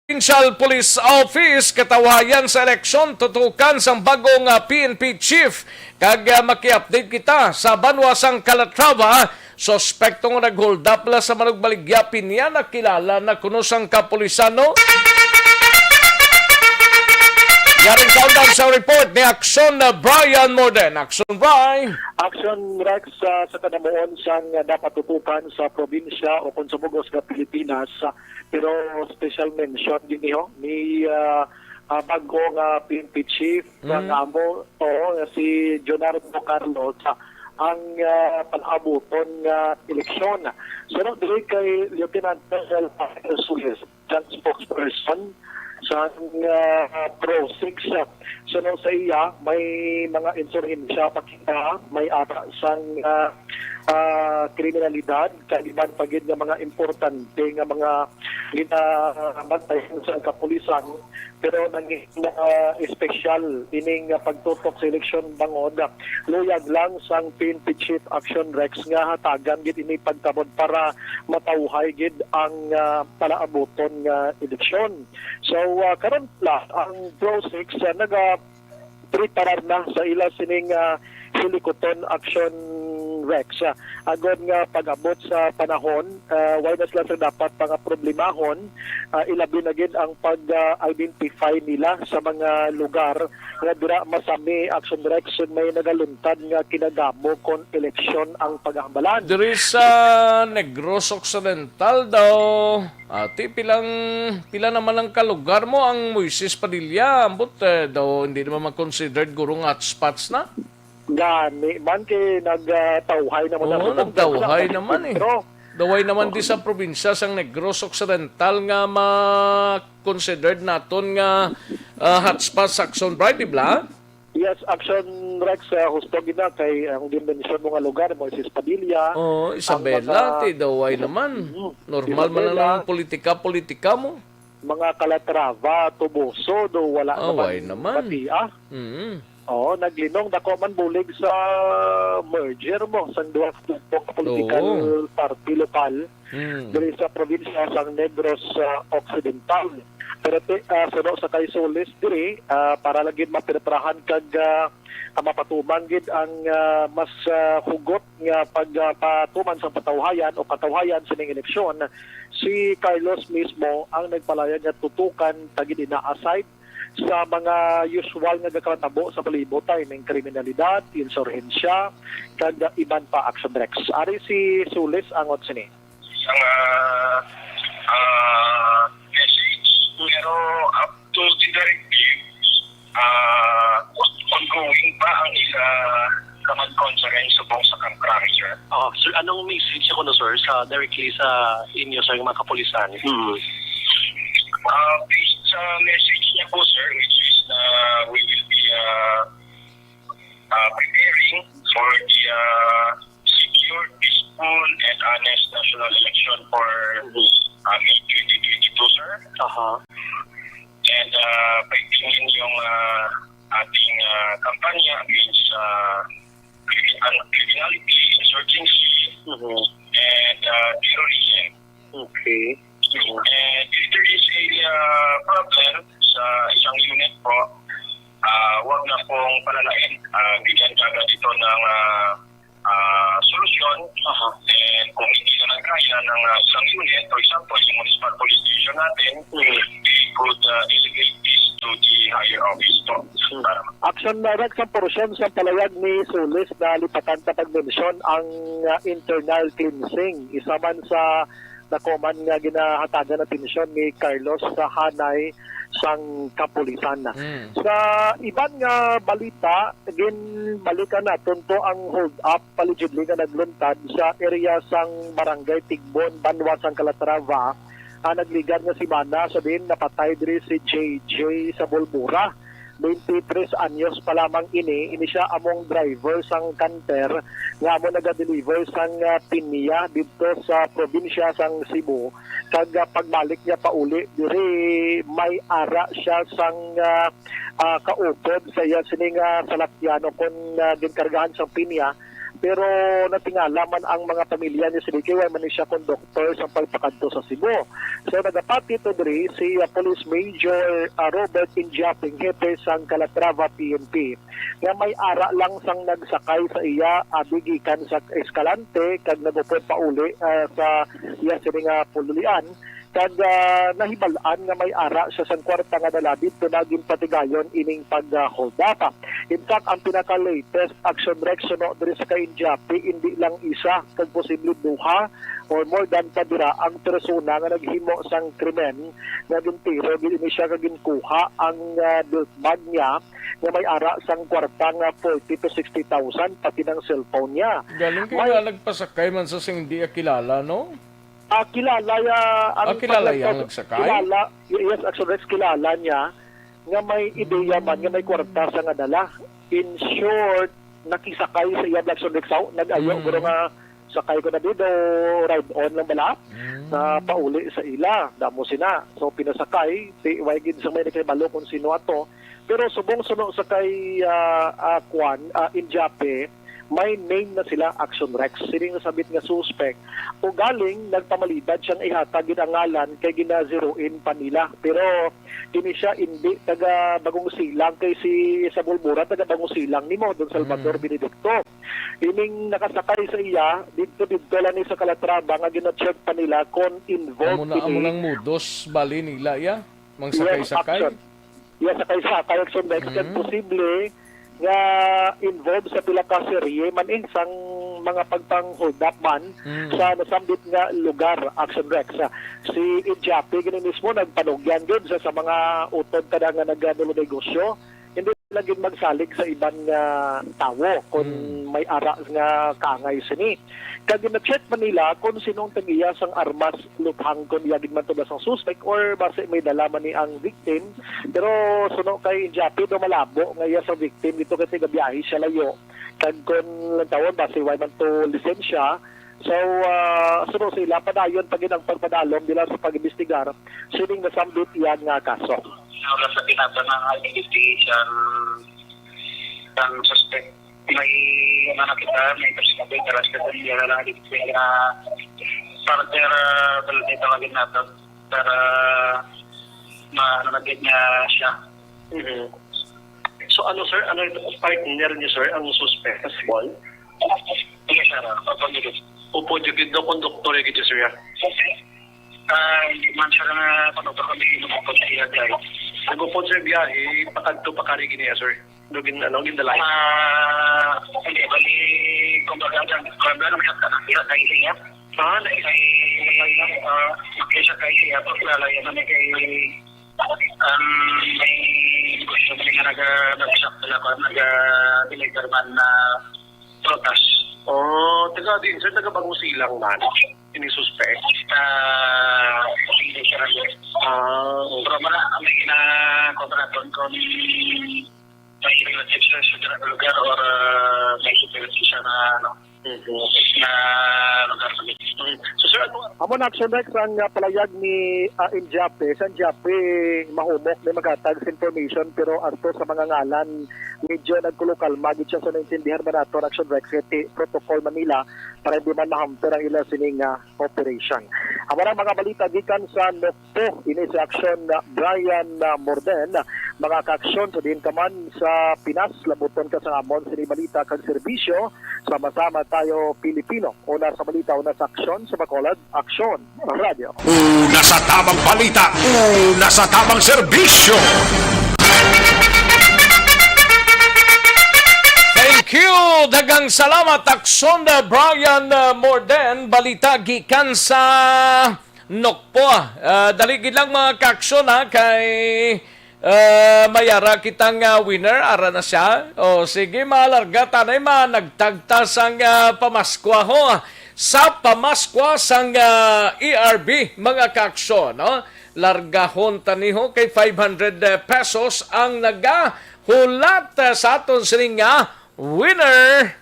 Provincial Police Office, katawhayan sa eleksyon, tutukan sang bag-o nga P N P chief. Kag, ah, maki-update kita sa banwa sang Calatrava, suspekto nga nag-hold up la sa manugbaligya, pinya nakilala na kuno sang kapulisan, no? Yaring countdown sa report ni Action, ah, Brian Morden. Action, Brian. Action, Rex, ah, sa kanamuon sang, ah, dapat tutukan sa probinsya o kung sa bugos nga Pilipinas, ah, pero special mention din niyo ni, ah, ah, bago nga P N P chief Mm. nga amo, oo, si Jonardo Carlos, ah, ang, ah, palaabuton nga eleksyon. Sunod diri kay Lieutenant Colonel Rafael Suez, ang spokesperson sa, ah, Pro Six. Sunod sa iya, may mga insurhensya pa kita, may ara sang, ah, ah, kriminalidad, kaliban pa gid nga mga importante nga mga ginabantayan sa kapulisan, pero nangin, ah, espesyal ining, ah, pagtutok sa eleksyon bangod, ah, luyag lang sang P N P Chief Action Rex nga hatagan gid ini pagtabod para matawhay gid ang, ah, palaabuton nga eleksyon. So, ah, karon pala ang Pro Six, ah, naga preparar na sa ila sining, ah, Hilikuton Action Rex. Ah, agod nga pag-abot sa panahon, ah, way na sila sa dapat nga problemahon, ah, ilabi na gid ang pag-identify nila sa mga lugar nga dira masami, Action Rex, may nagaluntad nga kinagamo kon eleksyon ang paghambalan. Diri sa Negros Occidental daw, Ate, pilang, pila naman ang kalugar mo ang Moises Padilla? Ambot, eh, daw hindi naman ma-considered guro nga hotspots na? Gani man kay nagtawhay naman Oo, ang nagtawhay naman eh. Pero Daway naman di sa probinsya sang Negros Occidental nga ma-considered naton nga, ah, hotspot sa Action Bright, di ba? Yes, Action Rex, ah, husto gid na kay ang ginmensyon mo nga lugar mo si Padilla. Oh, Isabela, mga ti daw, why naman? Mm, Normal man Isabela. Ang politika, politika mo. Mga Calatrava, Toboso, do wala Ah, naman why naman? Batia. Mm. Oo, naglinong dako man bulig sa merger mo sang duha ka political Oo. Party lokal Mm. diri sa probinsya sang Negros, ah, Occidental. Pero ti-, ah, suno sa kay Solis diri, ah, para lagi mapenetrahan kag, ah, ah, mapatumang gid ang, ah, mas, ah, hugot nga pagpatuman sang patawhayan o katawhayan sining eleksyon, si Carlos mismo ang nagpalayag nga tutukan ta gid ina aside sa mga usual nga gakatabo sa palibot, ay ning kriminalidad, insurhensya, kag iban pa, Action Rex. Ari si Solis angot sini. Isang, ah, ah, message, pero up to the directive, ah, ongoing pa ang ila command conference subong sa contrary, sir. Oh, sir, anong message sa kuno, sir, sa directly sa inyo, sa mga kapulisan? Hmm. Ah, based sa message niya po, sir, which is na we will be, ah, ah, preparing for the, ah, secure, peaceful, and honest national election for, ah, May twenty twenty-two, sir. Aha. And, ah, pagtingin yung, ah, ating, ah, kampanya against, ah, crimi-, ah, criminality, insurgency, Mhm. and, ah, terrorism. Okay. And if there is a, ah, problem sa isang unit po, ah, wag na pong palalain. Ah, bigyan ka agad ito ng, ah, ah, solusyon. Aha. And kung hindi naman kaya ng, ah, isang unit, for example, yung municipal police station natin, Mm. they could, ah, delegate this to the higher office po. Mm. Para Action Rex, ang portion sa palayag ni Solis na lipatan sa pagmensyon ang, ah, internal cleansing. Isa man sa nakuman nga ginahatagan atensyon ni Carlos sa hanay sang kapulisan. Mm. Sa iban nga balita, ginbalikan naton to ang hold up allegedly nga nagluntad sa area sang Barangay Tigbon, banwa sang Calatrava. Ang nagligar nga semana sa din napatay diri si J J sa Bulbura. Twenty-three anyos pa lamang ini. Ini sia among driver sang canter nga amo naga-deliver sang, ah, pinya didto sa probinsya sang Cebu. Kag, ah, pagbalik niya pauli diri, may ara siya sang, ah, ah, kaupod sa iya sini nga salakyan o kon, ah, ginkargahan sang pinya. Pero natingala man ang mga pamilya ni Sidiki, way man ni siya konduktor sa pagpakadto sa Cebu. So, nagapati to diri si, ah, Police Major, ah, Robert Injaping, hepe sang Calatrava P N P, nga may ara lang sang nagsakay sa iya, abi gikan sa Escalante kag nagupod pauli, ah, sa iya sini nga pulian. Kag, ah, nahibal-an nga may ara siya sang kwarta nga dala didto na ginpatigayon ining pag, ah, hold up. In fact, ang pinaka-latest, Action Rex, suno diri sa kay Injapi, indi lang isa kag posible duha or more than pa dira ang persona nga naghimo sang krimen nga gintiro gid ini siya kag ginkuha ang, ah, belt bag niya nga may ara sang kwarta nga forty to sixty thousand, pati ng cellphone niya. Galing kay May nga nagpasakay man sa sing di kilala, no? Ah, kilala ya ang Ah, kilala paglantaw-, yang nagsakay? Kilala, y-, yes, Action Rex, kilala niya nga may ideya man nga may kwarta sa nga dala. In short, nakisakay sa iya Blackson Rexaw, nag-ayo, Mm. guro nga sakay ko na dito, ride on lang bala, Mm. sa pauli sa ila, damo sina. So, pinasakay, ti, way gid sa may nakahibalo kung sino ato. Pero subong suno sa kay, ah, ah, kwan, ah, Injape, may name na sila, Action Rex. Sining nasabit nga suspect, ugaling nagpamalibad siyang ihatag gid ang ngalan kay ginaziruin pa nila. Pero kini siya indi taga Bagong Silang, kay si sa Bulbura taga Bagong Silang nimo, Don Salvador Mm. Benedicto. Ining nakasakay sa iya, didto-didto lang ni sa Calatrava nga gina-check pa nila kung involved Amo na, amo kini. Nang modus, bali nila, ya? Mang Yes, sakay-sakay? Action. Iya, sakay-sakay, Action Rex, kag Mm. posible nga involved sa pila ka serye man eh, sang mga pagpang-hold up man Mm. sa nasambit nga lugar, Action Rex. Si Injapi gini mismo nagpanugyan gid sa, sa mga utod kada nga nagadulo negosyo. Hindi Lagi magsalig sa iban nga tawo kon Mm. may ara nga kaangay sini. Kag gina-check man nila kon sino ang tag-iya sang armas luthang kon iya gid man to ba sang suspect or basi may dala man ni ang victim. Pero suno kay Japi do malabo nga iya sa victim dito kay tigabiyahe siya layo. Kag kon lantawon basi way man to lisensya. So, ah, suno sila padayon pa gid ang pagpadalom bilang sa pag-imbestigar sining nasambit iya nga kaso. Wala sa tinatang ang identification ng suspect. May ano na kita, may personal interest na niya na lang dito na partner, ah, dito kami nato para ma-, ano na din niya siya. Mhm. So, ano, sir? Ano ito? Partner niyo, sir, ang suspect sa Cebu? Yes, sir. Opo, yun. Opo, di gid daw konduktor, eh, gid, sir, ya. Ah, man siya nga, ano, baka may lumapot sa iya, guys. Nagupod, sir, biyahe, pakadto pa kari gini, sir. Dugin, ano, gindalay. Ah, hindi, bali, kumbaga, ang, kumbaga, ang sa kanila, sa iya. Ah, na isa. Ah, makisa kay siya, pag lalayo na may kay, um, may negosyo, may nga naga-, naga-shop sila, kung naga-deliver man na prutas. Oh, taga din, sir, taga Bagong Silang man. Ini suspect. Ah, hindi siya. Ah, okay. Pero mala, may gina-, kontra doon kung may relatives na sa lugar or, ah, may relatives siya na, ano, Mhm. na lugar sa Mm. So, sir, ano? Amo na, Action Rex, ang, ah, palayag ni, ah, Injape. Sa Injape, mahumok na maghatag sa information, pero ato sa mga ngalan, medyo nagkulokalma gid siya sa naintindihan man nato, Action Rex, kay ti-, protocol man nila para hindi man mahamper ang ila sining, ah, operation. Amo na ang mga balita gikan sa Nokpo, ini si Action, ah, Brian, ah, Morden. Mga kaaksyon, sa diin ka man sa Pinas, labuton ka sa amon sini balita kag serbisyo. Sama-sama tayo, Pilipino. Una sa balita, una sa aksyon, sa Bacolod, Aksyon Radio. Una sa tamang balita, una sa tamang serbisyo. Thank you. Daghang salamat, Aksyon, uh, Brian, uh, Morden. Balita gikan sa Nokpo. Ah, dali gid lang, mga kaaksyon, ha, kay, ah, may ara kita nga winner, ara na siya. O, sige, malarga tanay, managtagta sang, ah, pamaskwa, ho. Sa pamaskwa sang, ah, E R B, mga kaaksyon, no? Largahon tani, ho, kay five hundred pesos ang nagahulat, ah, sa aton sining, ah, winner.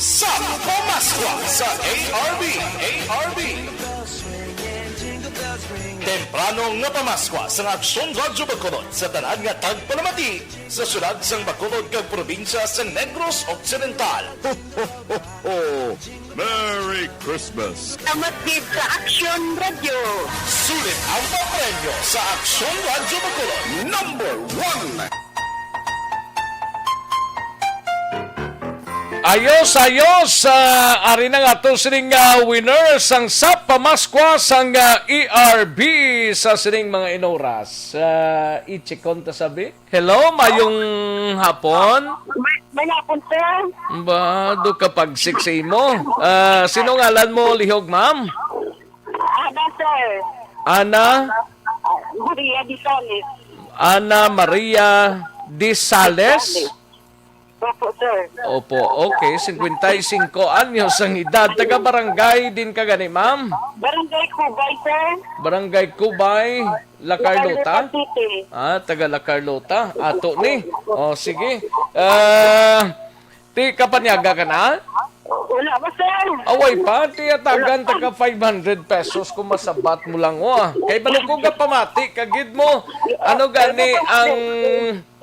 Sa pamaskwa sa A R B, A R B. Temprano nga pamaskwa sa Aksyon Radyo Bacolod sa tanan nga tagpalamati sa siyudad sang Bacolod kag probinsya sang Negros Occidental. Ho, ho, ho, ho! Merry Christmas! Salamat gid sa Aksyon Radyo. Sulit ang papremyo sa Aksyon Radyo Bacolod, number one. Ayos, ayos. Ah, ari na nga to sining, ah, winner sang sa pamaskwa sang, ah, E R B sa sining mga inoras. Ah, i-check on ta sabi. Hello, mayong hapon. May, may hapon, sir. Ba, do ka pagsik sa imo. Ah, sino ngalan mo, lihog, ma'am? Ana, sir. Ana? Maria Disales. Ana Maria Disales? Opo, sir. Opo, okay. Cincuenta y cinco anyos ang edad. Taga barangay din ka gani, ma'am? Barangay Cubay, sir. Barangay Cubay, La Carlota? City. Ah, taga La Carlota. Ato ni. Oh, sige. Ah, ti kapanyaga ka na? Wala pa, sir. Away pa, ti atagan ta ka five hundred pesos kung masabat mo lang, oh, ah. Kay balukog ka pamati, kagid mo. Ano gani ang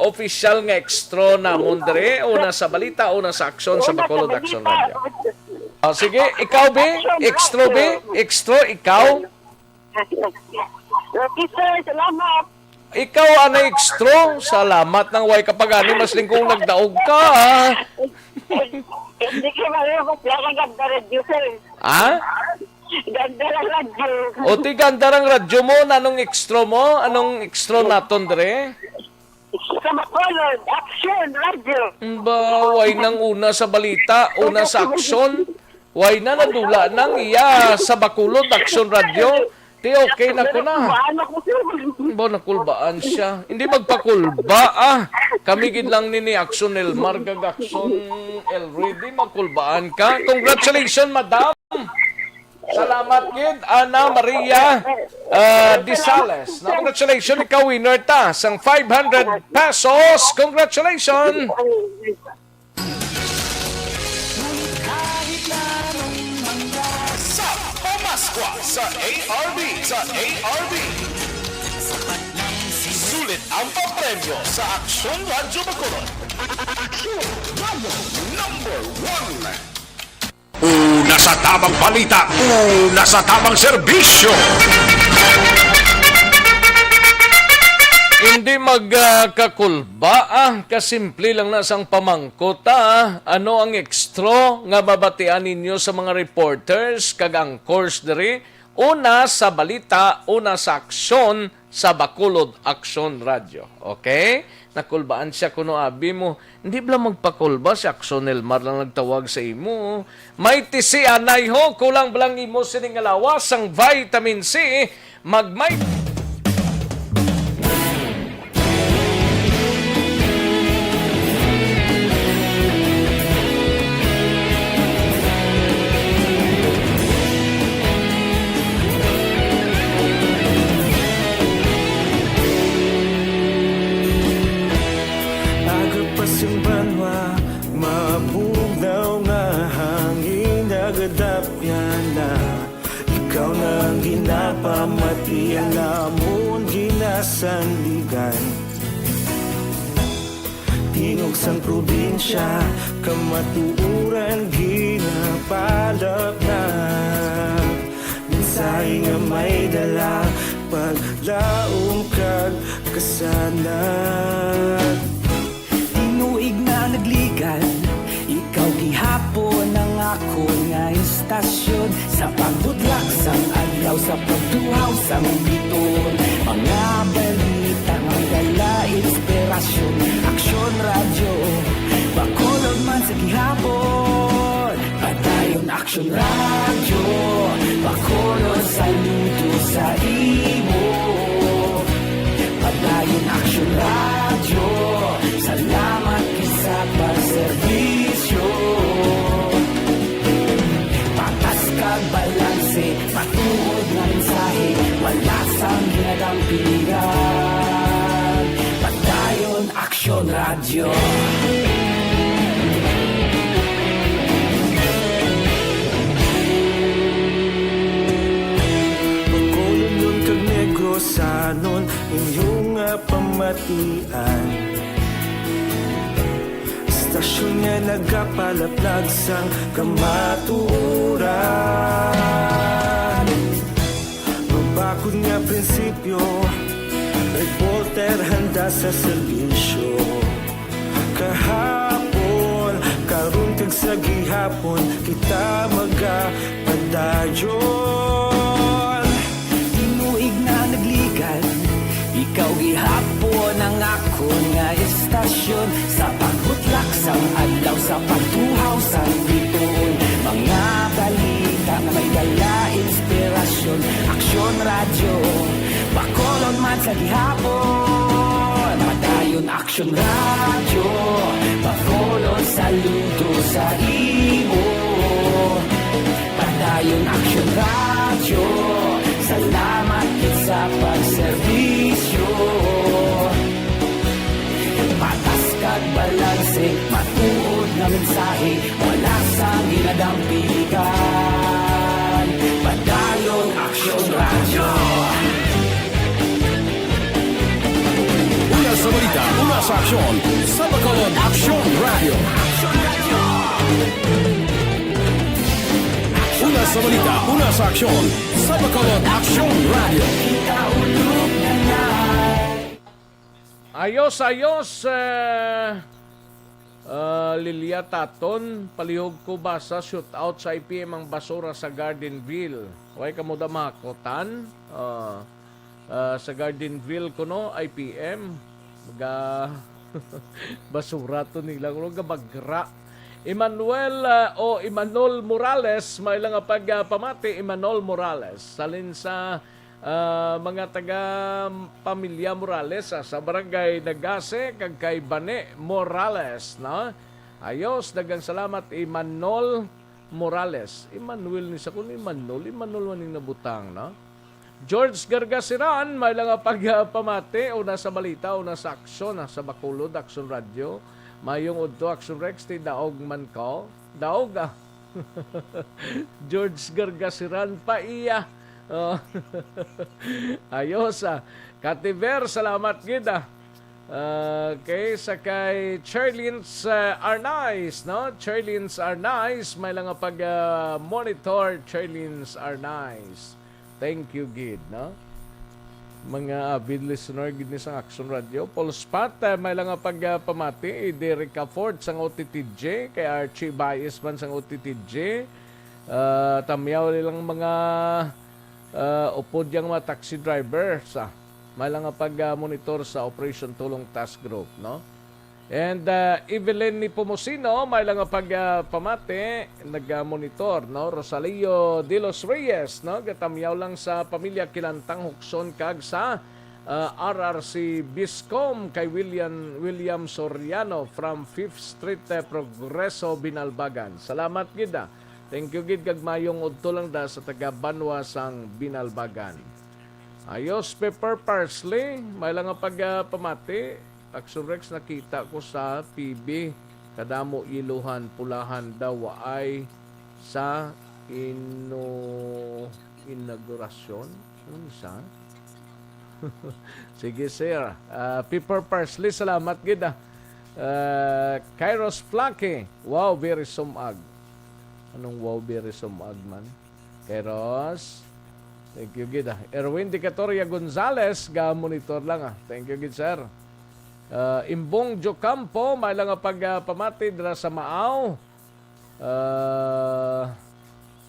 official nga extra namon dire? Una sa balita, una sa aksyon sa Bacolod Aksyon Radio. Ah, sige, ikaw, Bi? Extra, Bi? Extra, ikaw? Okay, sir. Salamat. Ikaw, anay extra? Salamat nang way ka pag-ani, mas lingkong nagdaog ka, ah. Hindi ka marunong kaya kaganda radyo, sir. Ha? Ganda ng radyo. O, ti ganda ng radyo mo. Nanong extra mo? Anong extra naton, dre? Sa Bacolod, Aksyon Radyo. Ba, way nang una sa balita, una sa aksyon. Way na nadula nang iya sa Bacolod Aksyon Radyo. Ti, okay na ko na. Nakulbaan ako, sir. Ba, nakulbaan siya. Hindi magpakulba, ah. Kami gid lang ni, ni Action El Mar kag Action El Rey, di makulbaan ka. Congratulations, madam. Salamat gid, Ana Maria, ah, Disales. Na, congratulations, ikaw winner ta sang five hundred pesos. Congratulations. Sa Pamaskwa sa A R B, sa A R B. Sulit ang papremyo sa Aksyon Radyo Bacolod. Aksyon Radyo number one. Una sa tamang balita, una sa tamang serbisyo. Hindi magkakulba, ah, kasimple lang na sang pamangkot, ah. Ano ang ekstro nga mabatian ninyo sa mga reporters kag anchors diri? Una sa balita, una sa aksyon sa Bacolod Aksyon Radyo. Okay? Nakulbaan siya kuno, abi mo. Hindi bala magpakulba, si Aksyon El Mar lang nagtawag sa imo. May tisi anay ho, kulang bala ang imo sining nga lawas sang vitamin C. Magmay Aga pa sing banwa, mabugnaw nga hangin, nagadapyan na. Ikaw na ang ginapamati, ang amon ginasandigan. Tingog sang probinsya, kamatuoran ginapalapnag. Mensahe nga may dala, paglaom kag kasanag. Tinuig na nagligan, ikaw gihapon ang akon nga istasyon. Sa pagbudlak sang adlaw, sa pagtuhaw sang biton, mga balita nga dala inspirasyon. Aksyon Radyo, Bacolod man sa gihapon. Padayon Aksyon Radyo, Bacolod, saludo sa imo. Padayon Aksyon Radyo, salamat gid sa pagserbisyo. Patas kag balanse, matuod nga mensahe, wala sang ginadampigan. Padayon Aksyon Radyo. Bacolodnon kag Negrosanon, inyo nga pamatian. Istasyon nga nagapalaplag sang kamatuoran. Mabakod nga prinsipyo, reporter handa sa serbisyo. Kahapon, karon kag sa gihapon, kita magapadayon. Tinuig na nagligan, ikaw gihapon ang akon nga istasyon. Sa pagbutlak sang adlaw, sa pagtuhaw sang bituon, mga balita nga may dala inspirasyon. Aksyon Radyo, Bacolod man sa gihapon. Padayon Aksyon Radyo, Bacolod, saludo sa imo. Padayon Aksyon Radyo, salamat gid sa pagserbisyo. Patas kag balanse, matuod nga mensahe, wala sang ginadampigan. Padayon Aksyon Radyo. Una sa balita, una sa aksyon, sa Bacolod Aksyon Radyo. Una sa balita, una sa aksyon, sa Bacolod Aksyon Radyo. Ayos, ayos, eh, ah, Lilia Taton, palihog ko ba sa shootout sa I P M ang basura sa Gardenville? Way kamo da makotan? Ah, ah, sa Gardenville kuno, I P M. Maga-, basura to nila. Kuno gabagra. Emmanuel, ah, o Emmanuel Morales, may lang nga pagpamati, Emmanuel Morales. Salin sa ah, mga taga pamilya Morales, ah, sa Barangay Nagase, kag kay Bane Morales, no? Ayos, daghang salamat, Imanol Morales. Emmanuel ni sa kun Imanol, Imanol man ning nabutang, no? George Gargasiran, may lang nga pagpamati, una sa balita, una sa aksyon, ah, sa Bacolod, Aksyon Radio. Mayong udto, Aksyon Rex, ti daog man ko. Daog, ah. George Gargasiran pa iya. Oh. Ayos, ah. Kativer, salamat gid, ah. Okay, sa kay Charlins, uh, Arnaiz, no? Charlins Arnaiz, may lang nga pag, uh, monitor, Charlins Arnaiz. Thank you gid, no? Mga avid listener gid ni sa Action Radio. Paul Spot, uh, may lang nga pag, uh, pamati, Derek Ford sang O T T J, kay Archie Baez man sang O T T J. Uh, tamyaw nilang mga, uh, upod yang mga taxi driver sa may lang nga pag, uh, monitor sa Operation Tulong Task Group, no? And, uh, Evelyn Nepomuceno, may lang nga pag, uh, pamati, nag-monitor, no? Rosalio de los Reyes, no? Gatamyaw lang sa pamilya Kilantang Hukson kag sa, uh, R R C Biscom kay William, William Soriano from Fifth Street, uh, Progreso, Binalbagan. Salamat gid, ah. Thank you gid kag mayong udto lang da sa taga Banwa sang Binalbagan. Ayos, Pepper Parsley, may lang nga pag, ah, pamati. Action Rex, nakita ko sa T V, kadamo yeluhan, pulahan daw waay sa ino-, inaugurasyon. Unsa? Sige, sir. Ah, Pepper Parsley, salamat gid, ah. Ah, Kairos Flaky, wow, very sumag. Anong wow, very sumag man? Kairos. Thank you gid, ah. Erwin Dicatoria Gonzalez, ga-monitor lang, ah. Thank you gid, sir. Ah, Imbong Jocampo, may lang nga pag, ah, pamati dira sa Maaw. Ah,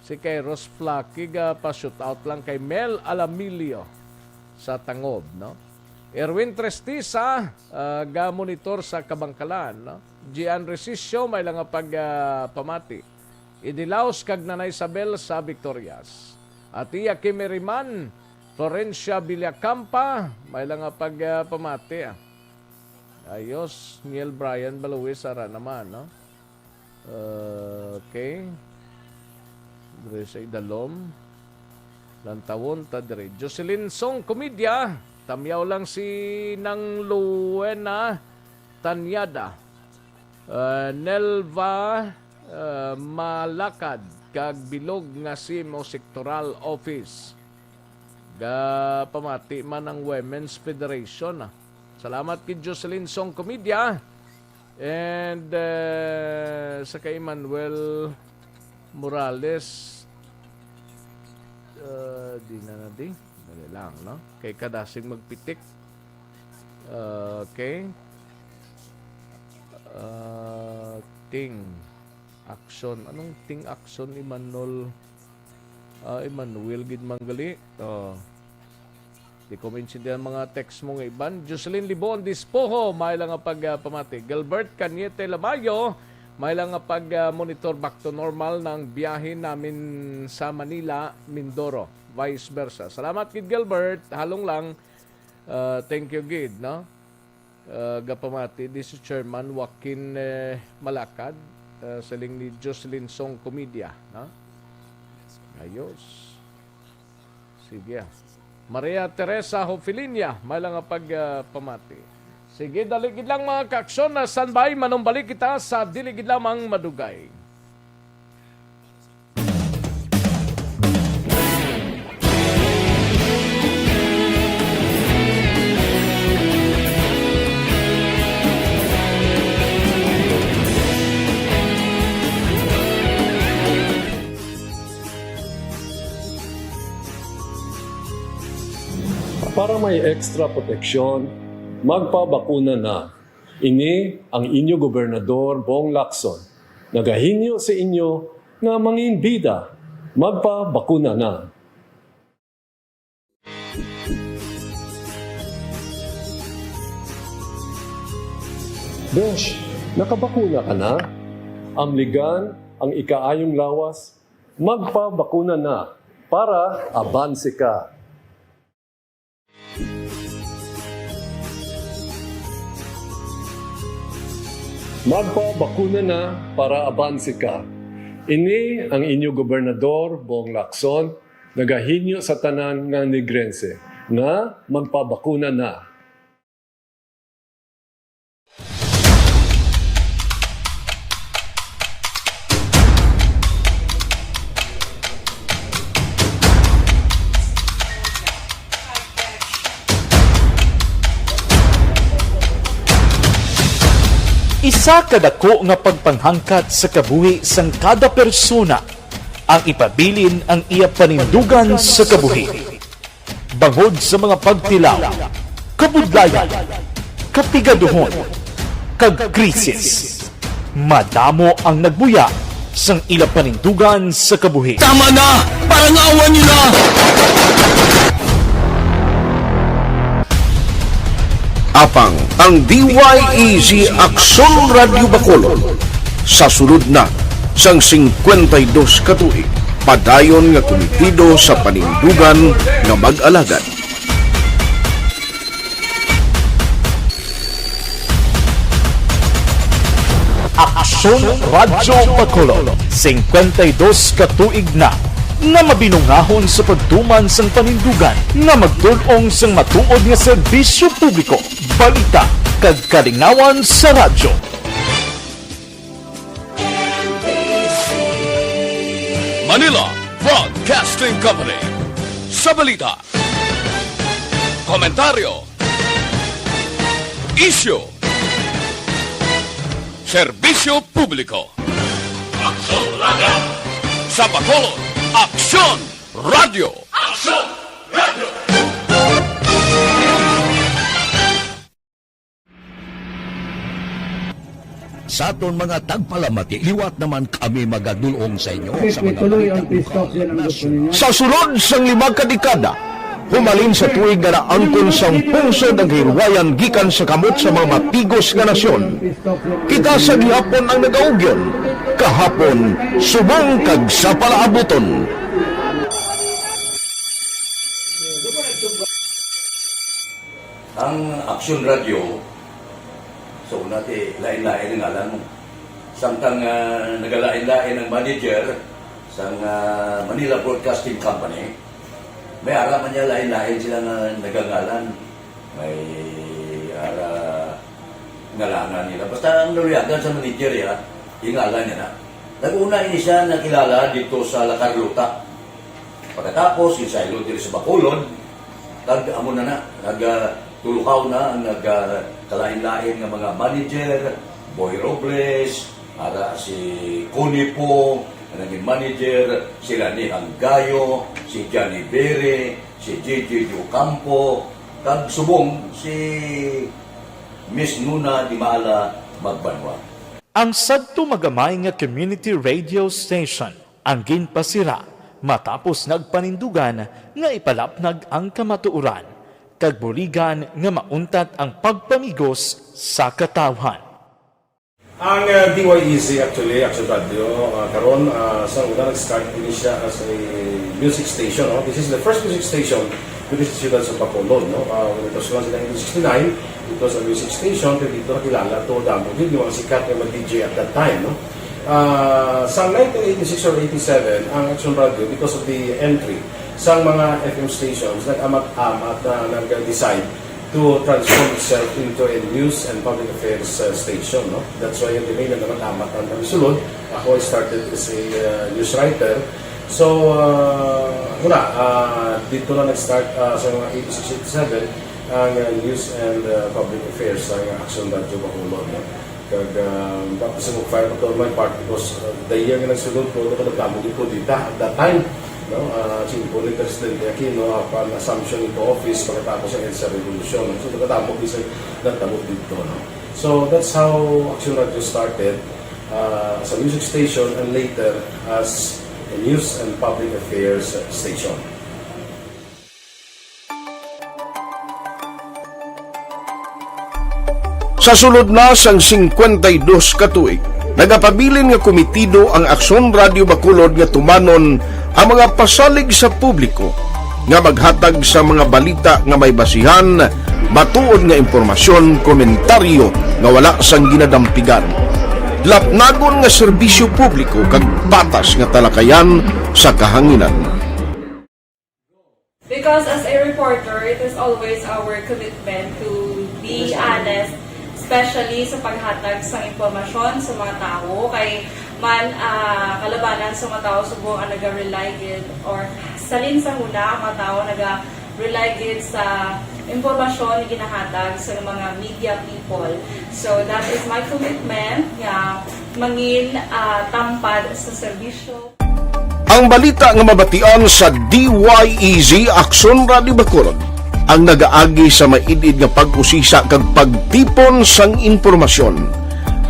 si Kairos Flaky, ga pa-shoot out lang kay Mel Alamilio sa Tangob, no? Erwin Tristisa, ah, ga-monitor sa Kabangkalan, no? Gian Resisio, may lang nga pag, ah, pamati. Idilaos kag Nanay Isabel sa Victorias. Atiya Kimiriman, Florencia Villacampa, may lang nga pag, ah, pamati, ah. Ayos, Neil Brian Baluis, ara naman, no? Okay. Dre sa idalom. Lantawon ta dre. Jocelyn Song Comedia, tamyaw lang si Nang Luena Tanyada. Uh, Nelva, uh, Malakad kag bilog nga C M O Sectoral Office. Ga pamati man ang Women's Federation, ah. Salamat kay Jocelyn Song Comedia and, uh, sa kay Emmanuel Morales. Uh, di na na di. Dali lang, no? Kay kadasig magpitik. Okay. Ah, ting action. Anong ting action, Emmanuel? Ah, Emmanuel gid man gali. Oh. Di ko maintindihan mga text mo nga iban. Jocelyn Libon Dispoho, may lang nga pag, ah, pamati. Gilbert Cañete Lamayo, may lang nga pag, ah, monitor back to normal ng biyahe namin sa Manila, Mindoro. Vice versa. Salamat gid, Gilbert. Halong lang. Ah, thank you gid, no? Ah, gapamati di si Chairman Joaquin, eh, Malakad, ah, siling ni Jocelyn Song Comedia, no? Ayos. Sige, ah. Maria Teresa Hofilinia, may lang nga pag, ah, pamati. Sige, dali gid lang, mga kaaksyon, na standby, manumbalik kita sa dili gid lamang madugay. Para may extra proteksyon, magpabakuna na. Ini ang inyo gobernador, Bong Lacson, nagahingyo sa inyo nga manginbida, magpabakuna na. Besh, nakabakuna ka na? Amligan ang ikaayong lawas, magpabakuna na para abanse ka. Magpabakuna na para abanse ka. Ini ang inyo gobernador, Bong Lacson, nagahingyo sa tanan nga Negrense nga magpabakuna na. Isa ka dako nga pagpanghangkat sa kabuhi sang kada persona ang ipabilin ang iya panindugan sa kabuhi. Bangod sa mga pagtilaw, kabudlayan, kapigaduhon, kag krisis, madamo ang nagbuya sang ila panindugan sa kabuhi. Tama na! Parang awa nila! Apang ang D Y E Z Aksyon Radyo Bacolod sa sulod na sang singkwenta y dos ka tuig padayon nga kumitido sa panindugan nga mag-alagad. Aksyon Radyo Bacolod, singkwenta y dos ka tuig na nga mabinungahon sa pagtuman sang panindugan nga magtul-ong sang matuod nga serbisyo publiko, balita, kag kalingawan sa radyo. Manila Broadcasting Company. Sa balita, komentaryo, isyu, serbisyo publiko. Aksyon Radyo. Sa Bacolod, Aksyon Radyo. Aksyon Radyo. Sa aton mga tagpalamati, liwat naman kami magadul-ong sa inyo sa mga balita. Sa sulod sang lima ka dekada, humalin sa tuig nga naangkon sang pungsod ang kahilwayan gikan sa kamot sa mga matigos nga nasyon. Kita sa gihapon ang nagaugyon, kahapon subong kag sa palaabuton. Ang Aksyon Radyo, sa una ti lain-lain ang ngalan mo. Samtang ah, nagalain-lain ang manager sang ah, Manila Broadcasting Company, may ara man niya lain-lain sila nga nagangalan. May ara ngalanan nila. Basta ang naluyagan sa manager ya, ingalan niya na. Nag-una ini siya nakilala dito sa La Carlota. Pagkatapos, ginsaylo diri sa Bacolod, kag amo na na, nagtulukaw na ang nagkalain-lain nga mga manager, Boy Robles, ara si Connie Pong, ang naging manager, sila ni Hanggayo, si Johnny Bere, si J J Ocampo, kag subong si Miss Nuna Dimala Magbanwa. Ang sadto magamay nga community radio station ang ginpasira matapos nagpanindugan nga ipalapnag ang kamatuoran kag buligan nga mauntat ang pagpamigos sa katawhan. Ang uh, D Y E Z actually, Action Radio, uh, karon uh, sa una nag-start ini siya as a music station. No? This is the first music station with the Ciudad sa Bacolod. No? Uh, when it was launched in nineteen sixty-nine, it was a music station. Kaya dito nakilala to damo yun yung mga sikat nga mag-D J at that time. No? Uh, sa nineteen eighty-six or eighty-seven, ang Action Radio, because of the entry sa mga F M stations, nag-amat-amat na nag-decide to transform itself into a news and public affairs uh, station. No? That's why yung name na naman Amat ang Kamisulod. Ako, I started as a uh, news writer. So, uh, muna, uh, dito na nag-start uh, sa mga eighty-six, eighty-seven ang uh, news and uh, public affairs sa Action Radio Bacolod. No? Kag uh, tapos sa fire ko to my part because uh, the year nga nagsulod ko, ito ko nagdamo din po dita at that time. No? Uh, Singko ni Presidente Aquino, upon assumption into office pagkatapos ng EDSA Revolution. So, nagdamo din sa nagdamo dito. No? So, that's how Action Radio started uh, as a music station and later as a news and public affairs station. Sa sulod na sang singkwenta y dos ka tuig, nagapabilin nga kumitido ang Aksyon Radio Bacolod nga tumanon ang mga pasalig sa publiko nga maghatag sa mga balita nga may basihan Matuod nga impormasyon, komentaryo nga wala sang ginadampigan. Lapnagon nga serbisyo publiko kag patas nga talakayan sa kahanginan. Because as a reporter, it is always our commitment to be honest, especially sa paghatag sang impormasyon sa mga tawo. Kay man, ah, kalabanan sa mga tawo subong ang naga-rely gid, or salin sa huna ang mga tawo naga-rely gid sa impormasyon nga ginahatag sa mga media people. So that is my commitment nga mangin, ah, tampad sa serbisyo. Ang balita nga mabatian sa D Y E Z Aksyon Radio Bacolod ang nagaagi sa maid-id nga pag-usisa kag pagtipon sang impormasyon.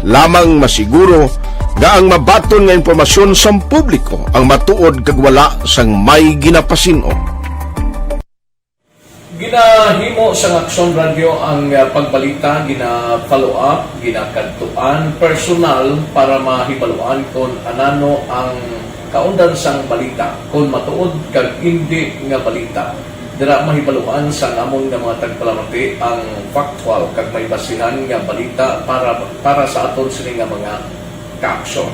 Lamang masiguro nga ang mabaton nga impormasyon sang publiko ang matuod kag wala sang may ginapasin-o. Ginahimo sang Aksyon Radyo ang, ah, pagbalita, gina-follow up, ginakadtuan personal para mahibaluan kon anano ang kaundan sang balita, kon matuod kag indi nga balita. Dira mahibaluan sang amon nga mga tagpalamati ang factual kag may basihan nga balita para, para sa aton sini nga mga kaaksyon.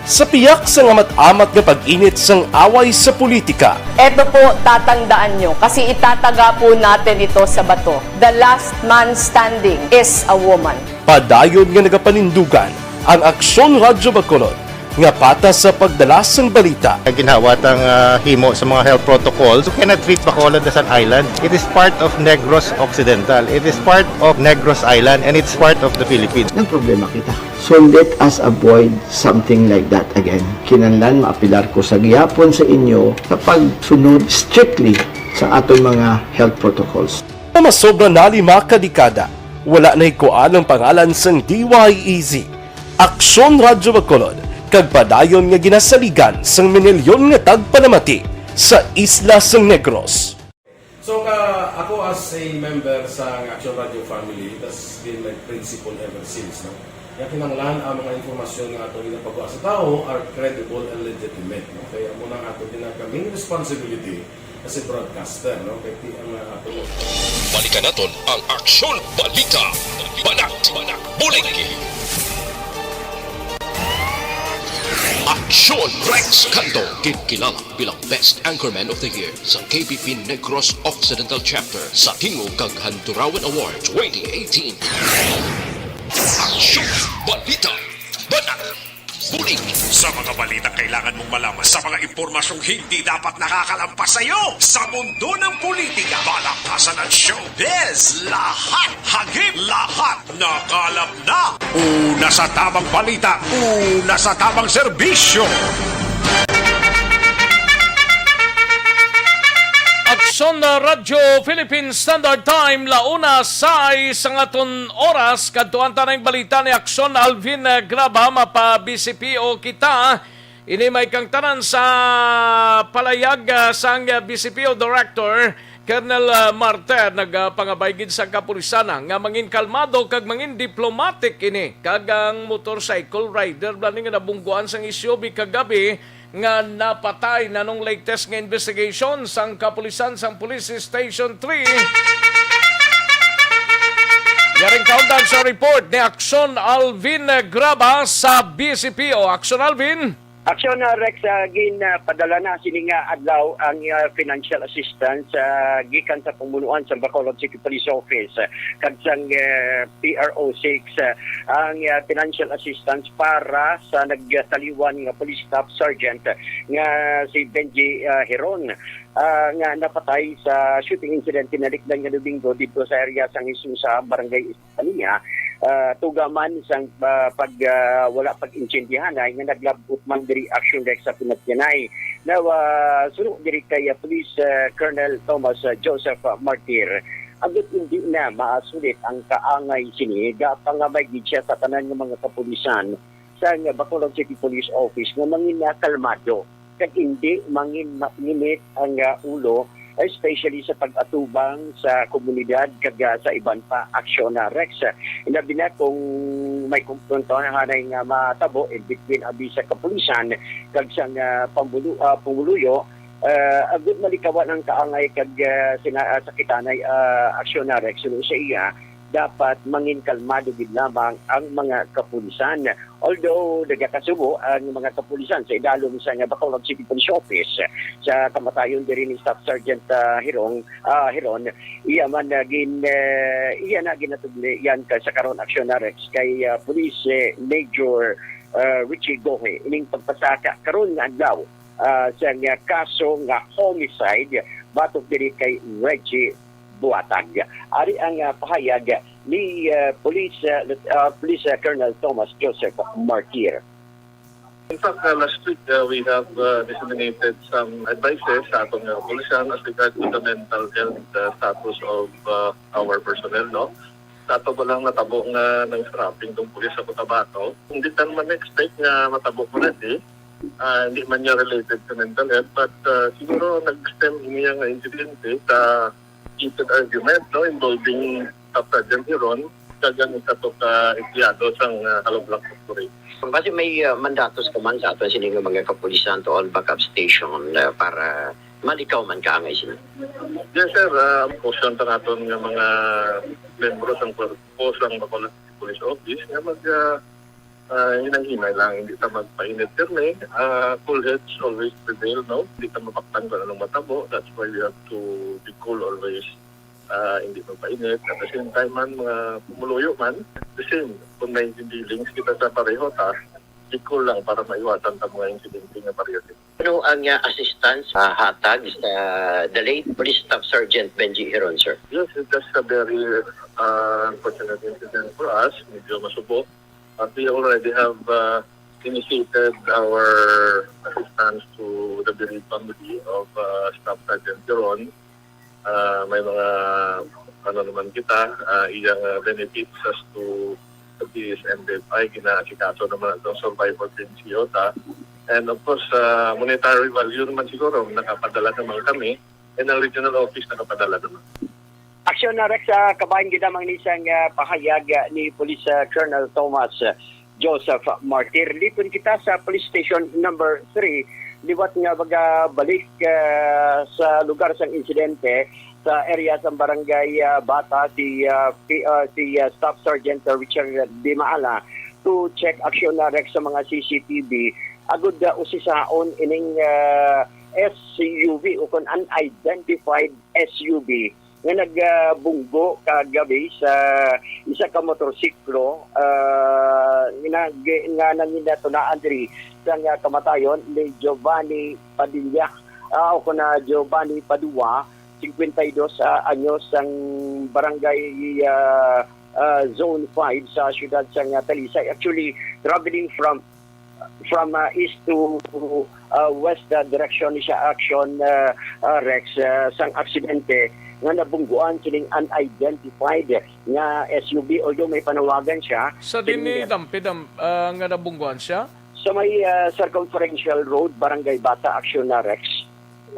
Sa piyak sang amat-amat nga pag-init sang away sa politika, Eto po, tatandaan nyo, kasi itataga po natin ito sa bato. The last man standing is a woman. Padayon nga nagapanindugan ang Aksyon Radyo Bacolod nga patas sa pagdala sang balita. Ginhawat ang, ah, himo sa mga health protocols. You cannot treat Bacolod as an island. It is part of Negros Occidental. It is part of Negros Island, and it's part of the Philippines. Nagproblema kita. So let us avoid something like that again. Kinahanglan maapilar ko sa gihapon sa inyo sa pagsunod strictly sa aton mga health protocols. Masobra na lima ka dekada, wala nahikuan ang pangalan sang D Y E Z, Aksyon Radyo Bacolod, kag padayon nga ginasaligan sang minilyon nga tagpalamati sa isla sang Negros. So ka ako as a member sa Action Radio family, tas been my principle ever since, no? Nga kinahanglan ang mga impormasyon nga ato ginapagawa sa tawo are credible and legitimate, no? Kaya amo nang ato ginaka main responsibility as a broadcaster, no? Kay ti ang uh, ato Balikan naton ang Aksyon Balita. Banat, banat, bulig. Aksyon Rex Cando, ginkilala bilang Best Anchorman of the Year sa K B P Negros Occidental Chapter sa Tingog kag Handurawan Award twenty eighteen. Aksyon Balita. Banat. Bulig. Sa mga balita kailangan mong malaman, sa mga impormasyong hindi dapat nakakalampas sa iyo, sa mundo ng politika, balaktasan at showbiz, lahat, hagip, lahat, nakalap na. Una sa tamang balita, una sa tamang serbisyo. Aksyon na Radyo Philippine Standard Time, launa sais ang aton oras. Kadtuan ta na ang balita ni Aksyon Alvin, eh, Graba, mapa-B C P O kita. Ini may kangtanan sa palayag, ah, sang, ah, B C P O Director, Colonel, ah, Marter, nagapangabay gid sa kapulisan, ah, nga mangin kalmado kag mangin diplomatic ini. Kag ang motorcycle rider bala ni nga nabungguan sang S U V kagabi, nga napatay. Nanong latest nga investigation sang kapulisan sang Police Station three? Yaring kaundan sa report ni Aksyon Alvin Graba sa B C P O. Aksyon Alvin. Aksyon, uh, Rex, uh, gin uh, padala na sini nga adlaw ang uh, financial assistance uh, gikan sa pumunuan sa Bacolod City Police Office uh, kag sang uh, P R O six uh, ang uh, financial assistance para sa nagtaliwan nga police staff sergeant nga si Benji ah, Heron ah, nga napatay sa shooting incident tinalikdan nga Domingo dito sa area sang Hisusa, Barangay Espania, ah, tuga man sang ah, pag ah, wala pag-intindihanay nga naglabot man diri action direct sa pinatyanay. Now, ah, suno diri kay ah, Police ah, Colonel Thomas ah, Joseph ah, Martir, agud hindi na maasulit ang kaangay sini, gapangabay gid siya sa tanan nga mga kapulisan sang Bacolod City Police Office nga mangin kalmado kag hindi mangin mainit ang ah, ulo, especially sa pag-atubang sa komunidad kag ah, sa iban pa aksyon na Rex. Labi na kung may kumprontahanay nga matabo in between abi sa kapulisan kag sang ah, pambulu, ah, pumuluyo Ah, agud malikawan ang kaangay kag, ah, sina-, ah, sakitanay, ah, aksyon na reaksyon sa iya, dapat mangin kalmado gid lamang ang mga kapulisan. Although nagakasubo ang mga kapulisan sa idalom sa nga Bacolod City Police Office sa kamatayon diri ni Staff Sergeant, ah, Hirong, ah, Hiron, iya man, ah, gin, eh, iya na ginatudli yan ka sa karon aksyon na reaksyon kay, ah, Police, eh, Major, ah, Richie Gohe ining pagpasaka karon nga adlaw, ah, sa nga kaso nga homicide batok diri kay Reggie Buatag. Ari ang, ah, pahayag ni, ah, Police, ah, Lut-, ah, Police, ah, Colonel Thomas Joseph Martir. In fact, uh, last week, uh, we have, uh, disseminated some advices sa atong, uh, kapulisan as regards to the mental health, uh, status of, uh, our personnel, no? Sa ato ba lang natabo nga nang strapping tong pulis sa Cotabato? Hindi ka naman expect nga matabo mo na di. Ah, hindi man niya related sa mental health, but, ah, siguro nag-stem niya nga insidente sa heated argument, no, involving Staff Sergeant Hiron kag ang isa to ka empleyado sang, ah, Hollow Block Factory. Basi may, ah, mandatos ka man sa aton sini nga mga kapulisan to all backup station, ah, para malikaw man kaangay sini. Yes, sir. Ah, ang portion sa naton nga mga membro sang kor-, sang Bacolod Police Office nga mag, ah, ah, hinay-hinay lang, hindi ta magpainit, pirmi. Ah, cool heads always prevail, no? Hindi ta mapaktan kung anong matabo. That's why we have to be cool always. Ah, hindi magpainit. At the same time man, mga pumuluyo man, the same. Kung may dealings kita sa pareho ta, be cool lang para maiwasan ta mga insidente nga pareho. Ano ang, ah, assistance, ah, hatag sa the late Police Staff Sergeant Benji Hiron, sir? Yes, that's a very, uh, unfortunate incident for us. Medyo masubo. But we already have, uh, initiated our assistance to the bereaved family of, uh, Staff Sergeant Hiron. Ah, may mga, ano naman kita, ah, iyang, ah, benefits as to the P S M B F I, ginaasikaso naman ang survivor din si Yota. And of course, ah, monetary value naman siguro, nakapadala naman kami, and ang regional office nakapadala naman. Aksyon na, Rex, sa kabahin gid lamang ni sang, ah, pahayag, ah, ni Police, ah, Colonel Thomas, ah, Joseph Martir. Lipon kita sa Police Station Number Three, liwat nga magabalik, ah, sa lugar sang insidente, sa area sang Barangay, ah, Bata, si, ah, P-, ah, si, ah, Staff Sergeant Richard Dimaala to check aksyon na, Rex, sa mga C C T V. Agud, ah, usisaon ining, ah, S U V o kon unidentified S U V nga nagbunggo kagabi sa isa ka motorsiklo, ah, nga, nga nanginatulaan diri sa nga kamatayon ni Giovanni Padilla, ah, o kon, ah, Giovanni Padua, cincuenta y dos, ah, anyos, sang barangay, ah, ah, Zone Five sa siyudad sang, ah, Talisay. Actually, traveling from from, ah, east to, ah, west, ah, direction ni siya aksyon, ah, ah, Rex, ah, sang aksidente nga nabungguan sining unidentified nga S U V, although may panawagan siya. Sa din ni Dampi, dam-, ah, nga nabungguan siya? Sa may, ah, Circumferential Road, Barangay Bata, aksyon na, Rex.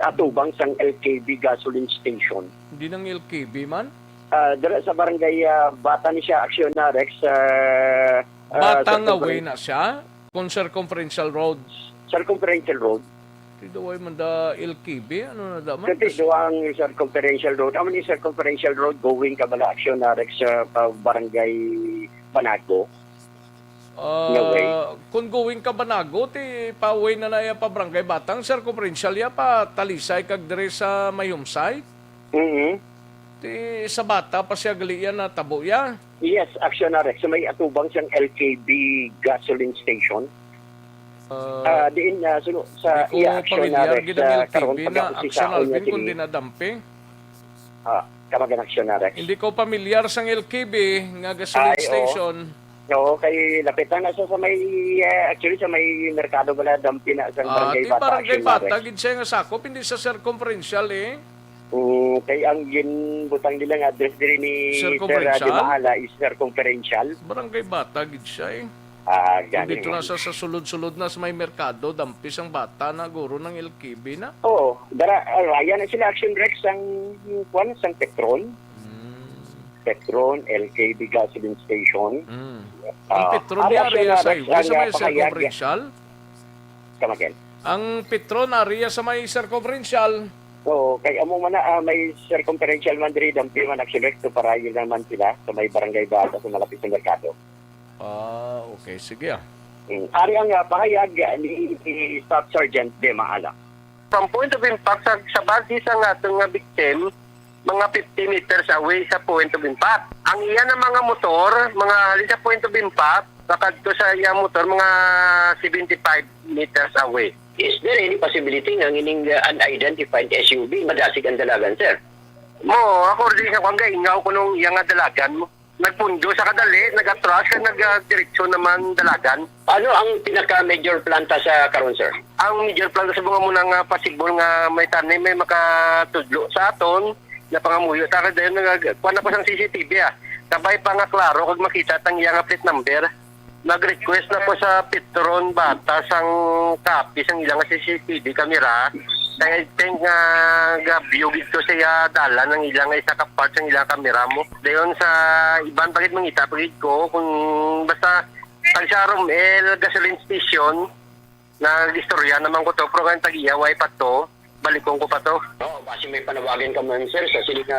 Atubang sang L K B gasoline station. Hindi nang L K B man? Ah, dira sa Barangay, ah, Bata ni siya, aksyon na, Rex, ah, ah, Bata nga way na siya? Kung Circumferential Road. Circumferential Road. Ti daw ay man da L K B, ano na da man? Kasi duwang Circumferential Road. Amo ni Circumferential Road going ka bala aksyon na Rex sa pa Barangay Banago. Ah, nga way? Kung going ka Banago, ti pa way na na iya pa Barangay Batang, Circumferential iya pa Talisay kag dire sa Mayumsay. Mm-hmm. Ti sa Bata pa siya gali iya natabo iya? Yes, aksyon na, Rex. Sa may atubang sang L K B gasoline station. Ah, diin, ah, suno, sa iya aksyon na, Rex, karon pag-aksyon Alvin, kung dinadampi. Ah, kamagan aksyon na, Rex. Hindi ko pamilyar sang L K B nga gasoline station. Oo, kay lapit lang na sa, sa may, eh, actually, sa may merkado bala, dampi na sa Barangay Bata, Barangay Bata gid siya nga sakop, hindi sa Circumferential, eh. Mm, kay ang ginbutang nila nga address diri ni Sir, ah, Circumferential? Dimaala is Circumferential. Barangay Bata gid siya, eh. Ah, gani dito na sa, sa sulod-sulod na sa may merkado, dampi sang Bata na, guro ng L K B na. Oo, dara, ah, raya na sila, Action Rex, ang, kuwan, sang Petron. Hmm. Petron, L K B gasoline station. Hmm. Ang Petron ari niya, Action Rex, sa may Circumferential? Kamagen. Ang Petron area sa may circumferential. Oo, kay amo man na, ah, may circumferential man diri, dampi man, actually, to parayo naman sila sa may barangay Bata sa malapit sa merkado. Ah, okay. Sige, ah. Mm. Ari ang, ah, pahayag, ah, ni, ni Staff Sergeant Dema Ala. From point of impact, sa, sa base sa nga aton nga victim, mga fifty meters away sa point of impact. Ang iya na mga motor, mga halin sa point of impact, nakadto sa iya motor, mga seventy-five meters away. Is there any possibility nga ining, uh, unidentified S U V madasig ang dalagan, sir? Mo, according sa kwan, gaingaw ko nung iya nga dalagan mo. Nagpundo sa kadali, nag-atras, kag nag-, ah, diretso naman dalagan. Ano ang pinaka-major planta sa karon, sir? Ang major planta sa mga muna nga possible nga may tanim, may makatudlo sa aton, na pangamuyo. Ta, dayon, nag-, kuha na ko sang C C T V, ah. Kabay pa nga klaro, kag makita tang iya nga plate number. Nag-request na ko sa Petron Bata sang copy sang ilang C C T V camera. Kay I think nga ga-view gid to sa iya dalan ang ilang isa ka part sang ilang camera mo. Dayon sa iban pa gid mangita pa gid ko kung basta tag sa Romel gasoline station, nag-istorya naman ko to, pero kan tag-iya way pa to. Balikon ko pa to. Oh, basi may panawagan ka man, sir, sa sini nga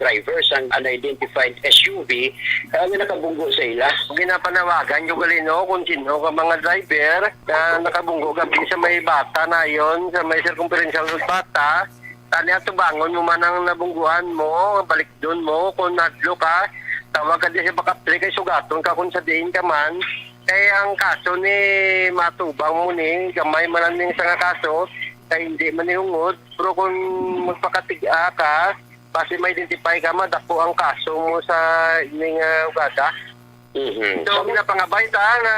driver sang unidentified S U V, ah, nga nakabunggo sa ila. Ginapanawagan ko gali, no, kung sino ka mga driver nga nakabunggo gabi sa may Bata nayon, sa may circumferential road Bata, tani atubangon mo man ang nabungguan mo, balikdon mo, kung hadlok ka, tawag ka di sa backup tree kay sugaton ka kung sa diin ka man. Kay ang kaso ni matubang mo ni, gamay man lang ning isa nga kaso, kay hindi man ni hungod. Pero kung magpakatig-a ka, basi ma-identify ka, madako ang kaso mo sa ining, ah, ugada. Mhm. So, ginapangabay ta nga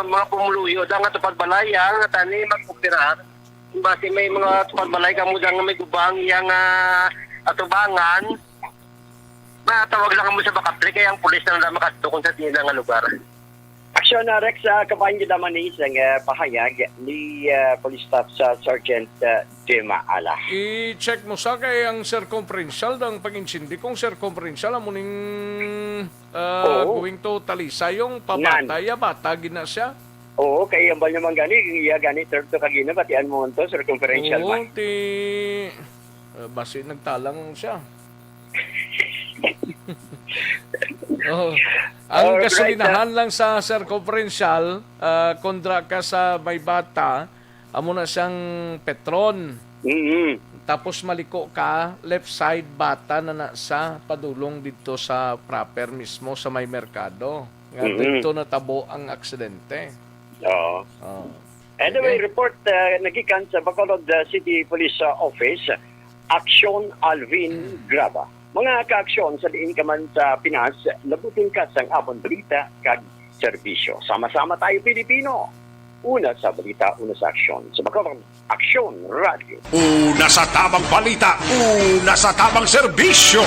mga pumuluyo da nga tupad balay, ah, nga tani mag-operar. Basi may mga tupad balay kamo da nga may gubang iya nga atubangan, matawag lang kamo sa backup tree, kay ang pulis na lang makadto kung sa diin nga lugar. Aksyon, ah, Rex, ah, kabahin kita man ni isang, ah, pahayag ni, ah, Police Staff sa Sergeant, ah, Dema Ala. I-check mo sa kay ang circumferential, ang pag-intindi kung circumferential, amo ning, ah, Oo. going to Talisay, yung Nan. Pabataya, Bata gid na siya. Oo, kay ang bal naman gani, iya gani, third to kagina, batian mo to, circumferential Oo, ba? ti-, ah, basi nagtalang siya. Oh. Ang Alright, gasolinahan ah. lang sa circumferential, ah, kung dra ka sa may Bata, amo na siyang Petron. Mm-mm. Tapos maliko ka, left side, Bata na na sa padulong dito sa proper mismo sa may merkado. Nga Mm-mm. dito natabo ang aksidente. Oo. Oh. Anyway, Sige. report, ah, nagikan sa Bacolod, ah, City Police, ah, Office. Aksyon Alvin Graba. Mga kaaksyon, sa diin ka man sa Pinas, labuton ka sang amon balita kag serbisyo. Sama-sama tayo, Pilipino. Una sa balita, una sa aksyon. Sa Bacolod, Aksyon Radio. Una sa tabang balita, una sa tabang serbisyo.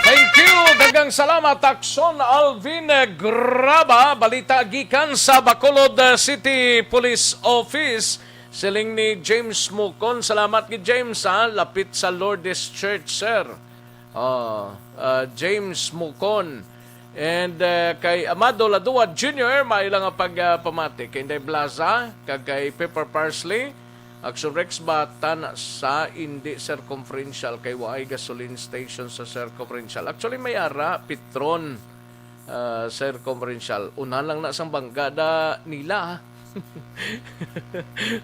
Thank you. Daghang salamat, Aksyon Alvin Graba. Balita gikan sa Bacolod City Police Office. Siling ni James Mukon. Salamat kay James, ha. Lapit sa Lourdes Church, sir. Oh, ah, James Mukon. And, ah, kay Amado Ladua Junior, may lang nga pag, ah, pamati. Kay Inday Blaza, kag kay Pepper Parsley, Action Rex, Bata na sa indi circumferential, kay waay gasoline station sa circumferential. Actually, may ara, Petron, ah, circumferential. Una lang na sang bangga da nila.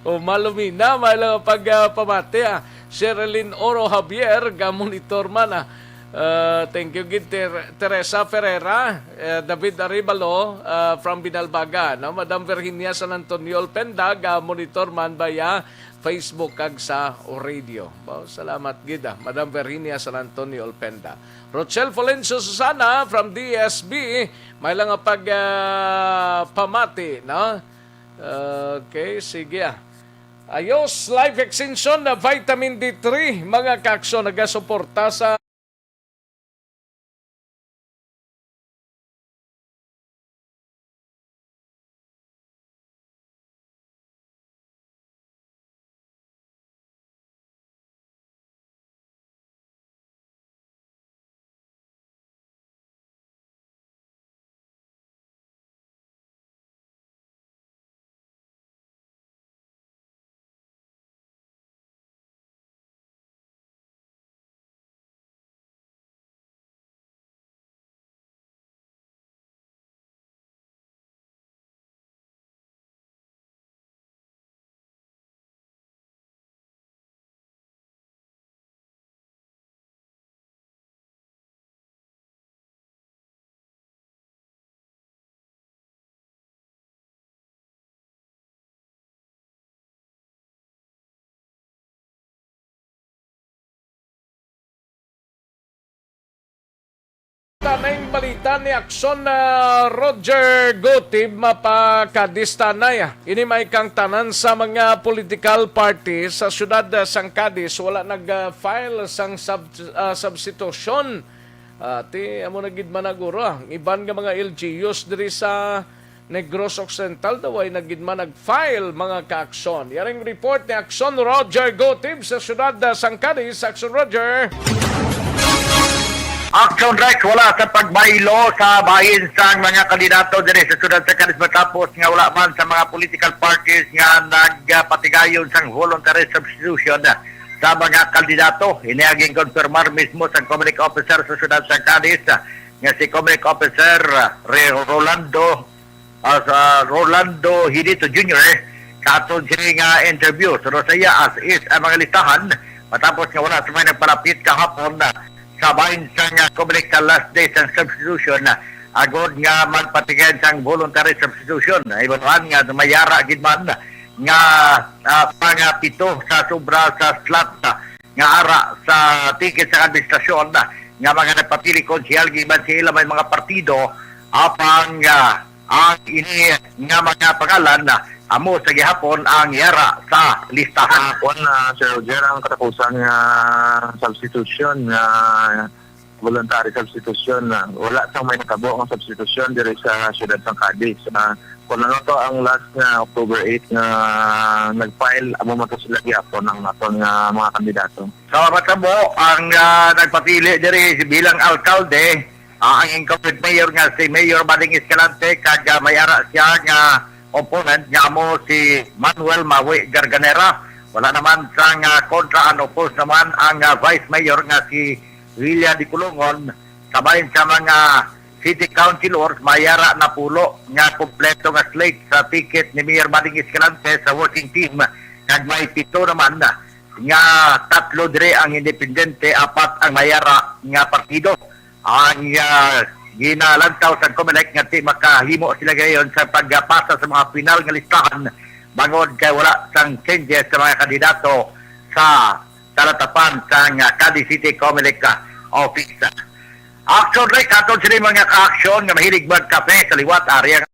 O, malumina, may lang pag, ah, pamati, ah. Sherilyn Oro Javier, ga-monitor man, ah. Ah, thank you gid, Ter-, Teresa Ferreira, eh, David Arevalo, ah, from Binalbaga, no? Madam Virginia San Antonio Olpenda, ga-monitor man via Facebook kag sa radio. Ba, salamat gid, ah, Madam Virginia San Antonio Olpenda. Rochelle Florencio Susana from D S B, may lang nga pag, ah, pamati, no? Okay, sige, ah. Ayos, Life Extension na Vitamin D three, mga kaaksyon, nagasuporta sa Tanay balita ni Aksyon, ah, Roger Gutib, mapakadistanay. Ini may kang tanan sa mga political party sa siyudad, ah, sang Cadiz wala nag-file sang sub-, ah, substitution. Ah, ti amo na gid man naguro, ah. Ang iban nga mga L G Us diri sa Negros Occidental daw ay na gid man nag-file, mga kaaksyon. Yaring report ni Aksyon Roger Gutib sa siyudad, ah, sang Cadiz. Aksyon Roger. Action Rex, wala sa pagbaylo sa bahin sang mga kandidato diri sa siyudad sa Cadiz matapos nga wala man sa mga political parties nga nagpatigayon sang voluntary substitution sa mga kandidato. Ini ang ginkonfirmar mismo sang Comelec officer sa siyudad sa Cadiz, nga si Comelec officer, ah, Re-, Rolando, ah, sa Rolando Hidito Junior, eh, sa aton sini nga interview. Sunod sa iya, as is ang mga listahan, matapos nga wala sa may nagpalapit kahapon, ah, sa bahin sang, ah, Comelec sa last day sang substitution, ah, agod nga magpatigayon sang voluntary substitution. Ibanuan nga mayara gid man nga, ah, pangapito sa sobra sa slot, ah, nga ara sa ticket sa administrasyon, ah, nga mga nagpapili konsehal gikan sa ila may mga partido, apang, ah, ang ini nga mga pangalan, ah, amo sa gihapon ang yara sa listahan. Ah, kuwan na, Sir Roger, ang katapusan nga substitution nga voluntary substitution na wala sang may natabo nga substitution diri sa siyudad sang Cadiz. Na kung ano to ang last nga October eight nga nag-file, amo man to sila gihapon ang aton nga mga kandidato. Sa matabo, ang, ah, nagpapili diri bilang alkalde, ah, ang incumbent mayor nga si Mayor Bading Escalante, kag, ah, may ara siya nga opponent nga amo si Manuel Mawi Garganera. Wala naman sang, ah, kontra, unopposed naman ang, ah, vice mayor nga si William Dicolongon. Sa bahin sa mga city councilors, may ara napulo nga kompleto nga slate sa ticket ni Mayor Bading Escalante sa working team, kag may pito naman nga tatlo diri ang independente, apat ang may ara nga partido. Ang, ah, ginalantaw sa Comelec nga ti makahimo sila gayon sa pagpasa sa mga final nga listahan, bangod kay wala sang changes sa mga kandidato sa talatapan sang, ah, Cadiz City Comelec, ah, office. Action Rex, aton sini mga ka-action nga mahilig magkape sa liwat area.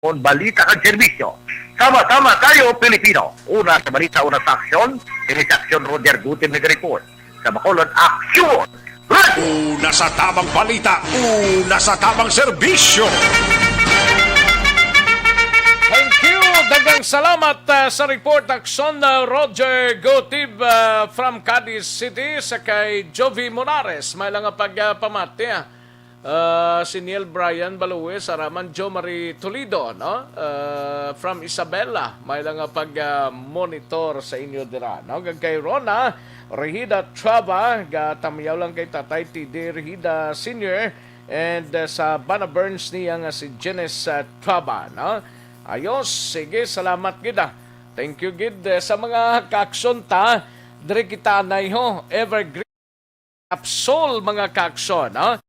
Kon balita kag serbisyo, sama-sama tayo, Pilipino. Una sa balita, una sa aksyon, ini sa aksyon, Roger Gutim nag-report. Sa Bacolod, aksyon! Una sa tamang balita, una sa tamang serbisyo. Thank you. Daghang salamat, ah, sa report, aksyon, ah, Roger Gutib, ah, from Cadiz City, sa kay Jovi Monares. May lang nga pagpamati, ah. Ah, si Neil Brian Baluwes, araman Jo Marie Toledo, no? Ah, from Isabela, may lang nga pag, ah, monitor sa inyo dira, no? Kag kay Rona Rehida Traba, gatamiyaw lang kay Tatay T D Rehida Senior, and, ah, sa Bana Burns niya nga si Janice, ah, Traba, no? Ayos, sige, salamat gid, ah. Thank you gid, eh, sa mga kaaksyon ta. Diri kita anay ho, evergreen. Capsule, mga kaaksyon, ha?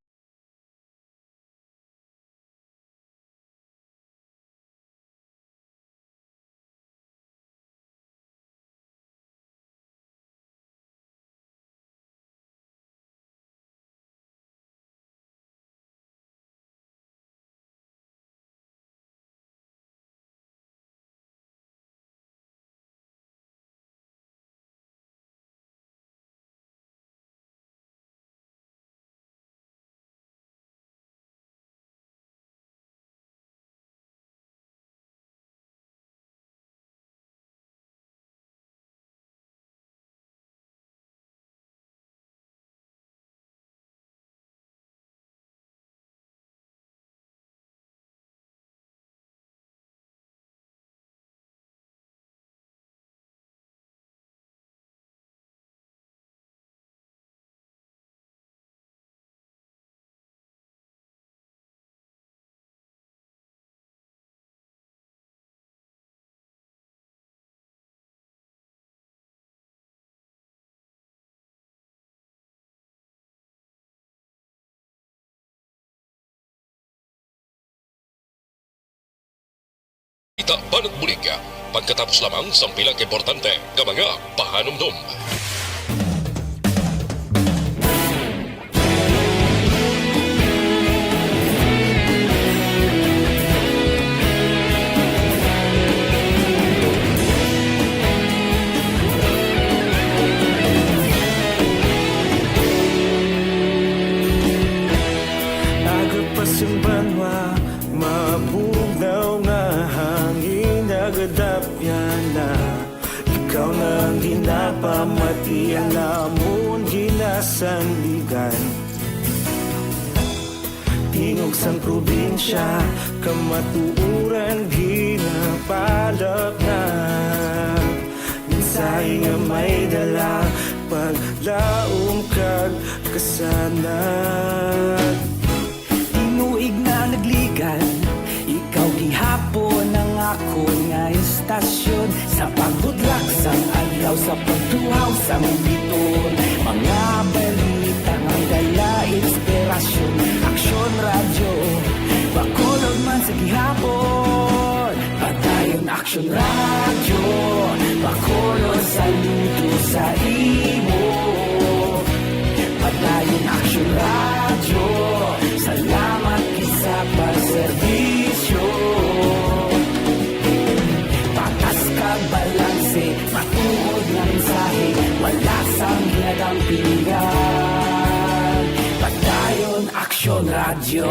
Banat Bulig, pagkatapos lamang sang pila ka importante nga mga pahanumdom. Aga pa sing banwa, mabugnaw nga hangin nagadapyan na. Ikaw na ang ginapamati, ang amon ginasandigan. Tingog sang probinsya, kamatuoran ginapalapnag. Mensahe nga may dala, paglaom kag kasanag. Tinuig na nagligan, ikaw gihapon ang akon nga istasyon. Sa pagbudlak sang adlaw, sa pagtuhaw sang biton, mga balita nga dala inspirasyon. Aksyon Radyo, Bacolod man sa gihapon. Padayon Aksyon Radyo, Bacolod, saludo sa imo. Padayon Aksyon Radyo, salamat gid sa pagserbisyo. Patas kag balanse, matuod nga mensahe, wala sang ginadampingan. Padayon Aksyon Radyo.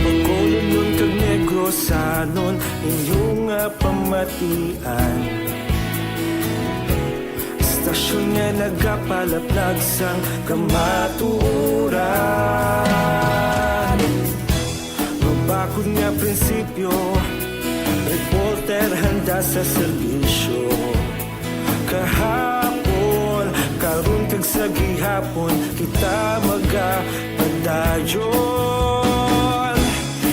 Bacolodnon kag Negrosanon, inyo nga pamatian. Istasyon nga nagapalaplag sang kamatuoran. Mabakod nga prinsipyo, reporter handa sa serbisyo. Kahapon, karon kag sa gihapon, kita magapadayon.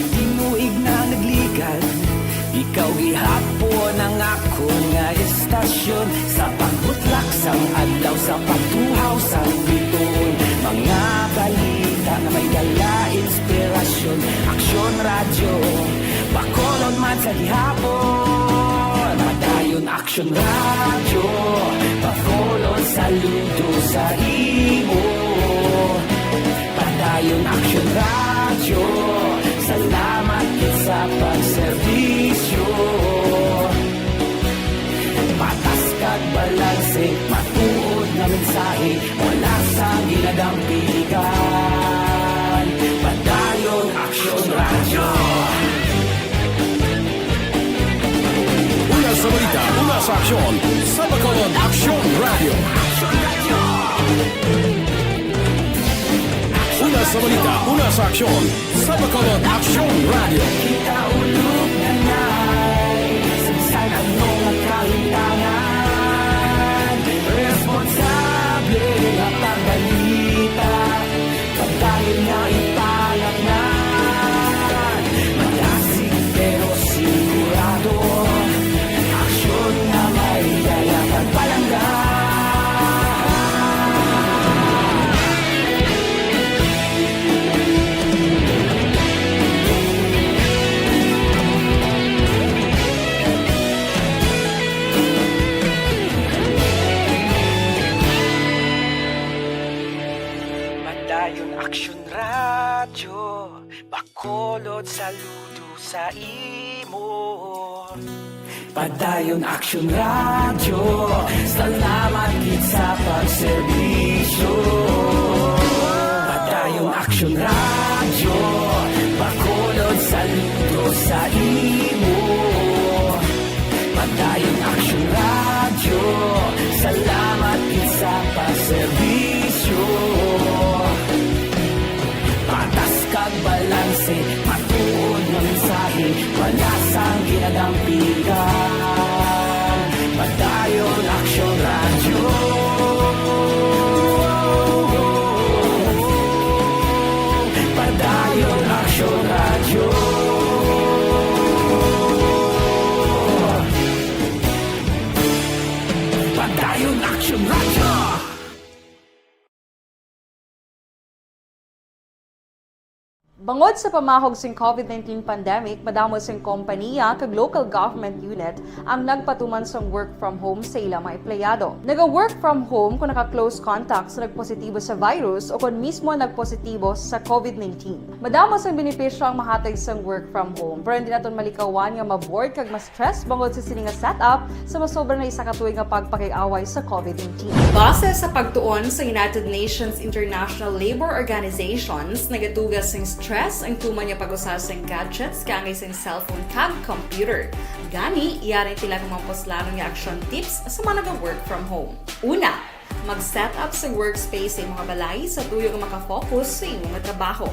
Tinuig na nagligan, ikaw gihapon ang akon nga istasyon. Sa pagbutlak sang adlaw, sa pagtuhaw sang bituon, mga balita nga may dala inspirasyon. Aksyon Radyo, Bacolod man sa gihapon. Padayon Aksyon Radyo, Bacolod, saludo sa imo. Padayon Aksyon Radyo, salamat gid sa pagserbisyo. Patas kag balanse, matuod nga mensahe, wala sang ginadampigan. Padayon Aksyon Radyo. Una sa balita, una sa aksyon, sa Bacolod Aksyon Radyo. Una sa balita, una sa aksyon, sa Bacolod Aksyon Radyo. Kita ulog na nay, sa bisan ano nga kahitangan, responsable nga pagbalita. Padayon nga ipalapngan, malasig pero sigurado. Aksyon nga may dala kag palangga. Padayon Aksyon Radyo, Bacolod, saludo sa imo. Padayon Aksyon Radyo, salamat gid sa pagserbisyo. Padayon Aksyon Radyo, Bacolod, saludo sa imo. Padayon Aksyon Radyo, salamat gid sa pagserbisyo. Patas kag balanse, matuod nga mensahe, wala sang ginadampigan. Padayon Aksyon Radyo. Padayon Aksyon Radyo. Padayon Aksyon Radyo. Tungod sa pamahog sing COVID nineteen pandemic, madamo sing kompaniya kag local government unit ang nagpatuman sang work from home sa ila mga empleyado. Naga-work from home kung naka-close contact sa nagpositibo sa virus o kon mismo nagpositibo sa COVID nineteen. Madamo sang benepisyo ang mahatag sang work from home, pero hindi naton malikawan nga ma-bored kag ma-stress bangod sa sini nga setup sa masobra na isa ka tuig nga pagpakig-away sa COVID nineteen. Base sa pagtuon sa United Nations International Labour Organizations, nagatuga sing stress ang tuman nga pag-usa sing gadgets kaangay sing cellphone kag computer. Gani, yari pila ka mga puslanon nga action tips sa mga naga-work from home. Una, mag-set up sa workspace sa imong balay sa tuyo nga makafocus sa imong trabaho.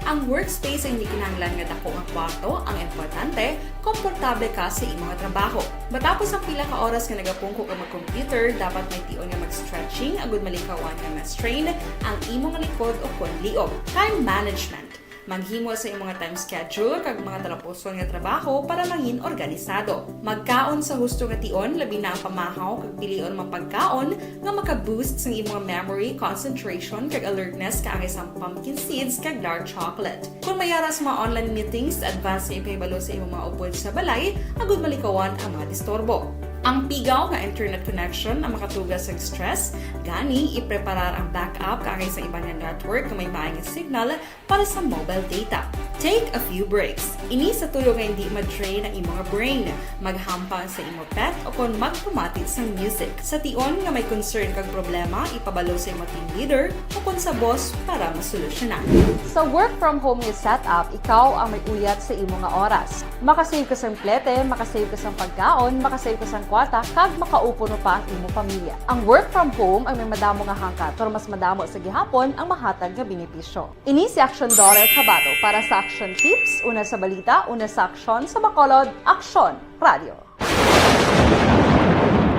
Ang workspace ay hindi kinahanglan nga dako nga kwarto, ang importante, komportable ka sa imong trabaho. Matapos ang pila ka oras nga nagapungko ka mag-computer, dapat may tion nga mag-stretching agud malikawan nga ma-strain ang imong likod o kon liog. Time management. Maghimo sa imong time schedule kag mga talapuson nga trabaho para mangin organisado. Magkaon sa husto nga tion, labi na ang pamahaw kag pilion mga pagkaon nga maka-boost sang imong memory, concentration, kag alertness kaangay sang pumpkin seeds kag dark chocolate. Kung may ara sa mga online meetings, advance nga ipahibalo sa imong mga upod sa balay agud malikawan ang mga disturbo. Ang pigaw nga internet connection ang makatuga sa stress, gani ipreparar ang backup kaangay sa iban nga network nga may maayong signal para sa mobile data. Take a few breaks. Ini sa tuyo nga hindi ma-drain ang imong brain. Maghampang sa imong pet o kon magpamati sang music. Sa tion nga may concern kag problema, ipabalo sa imong team leader o kon sa boss para masolusyonan. Sa work from home nga setup, ikaw ang may uyat sa imo nga oras. Makasave ka sang plete, makasave ka sang pagkaon, makasave ka sang kwarta, kag makaupod pa ang imo pamilya. Ang work from home ang may madamo nga hangkat, pero mas madamo sa gihapon ang mahatag nga benepisyo. Ini si Action Daughter Kabato para sa Action Tips, una sa balita, una sa aksyon, sa Bacolod, Aksyon Radio.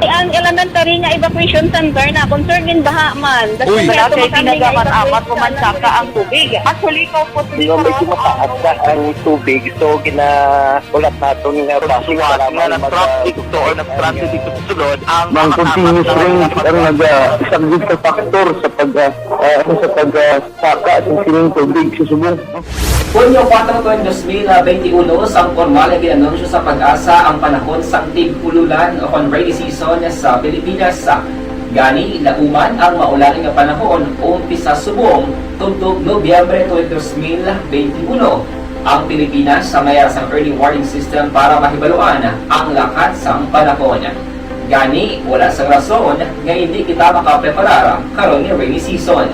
Ang elementary nga evacuation center na concern gin baha man. Uy. Wala kay tinaga man amat ko man saka ang tubig. Actually, ko po. Di ba, medyo mataas na ang tubig, so ginaulat naton nga basi para nga mag-, na-traffic to or na-stranded dito sa sulod ang mga continuous rain ang nag-, ah, isa gid sa factor sa pag, ah, ah, sa pag, ah, saka sa sining tubig sa subong. Hunyo kuwatro, tuig dos mil benti uno, sang pormal nga gin-anunsyo sa PAGASA ang panahon sang tig-ululan o kon rainy season sa Pilipinas. Gani, lauman ang maulan nga panahon umpisa subong tubtob Nobyembre tuig dos mil benti uno. Ang Pilipinas may ara sang early warning system para mahibaluan ang lakat sang panahon. Gani, wala sang rason nga indi kita makapreparar karon nga rainy season.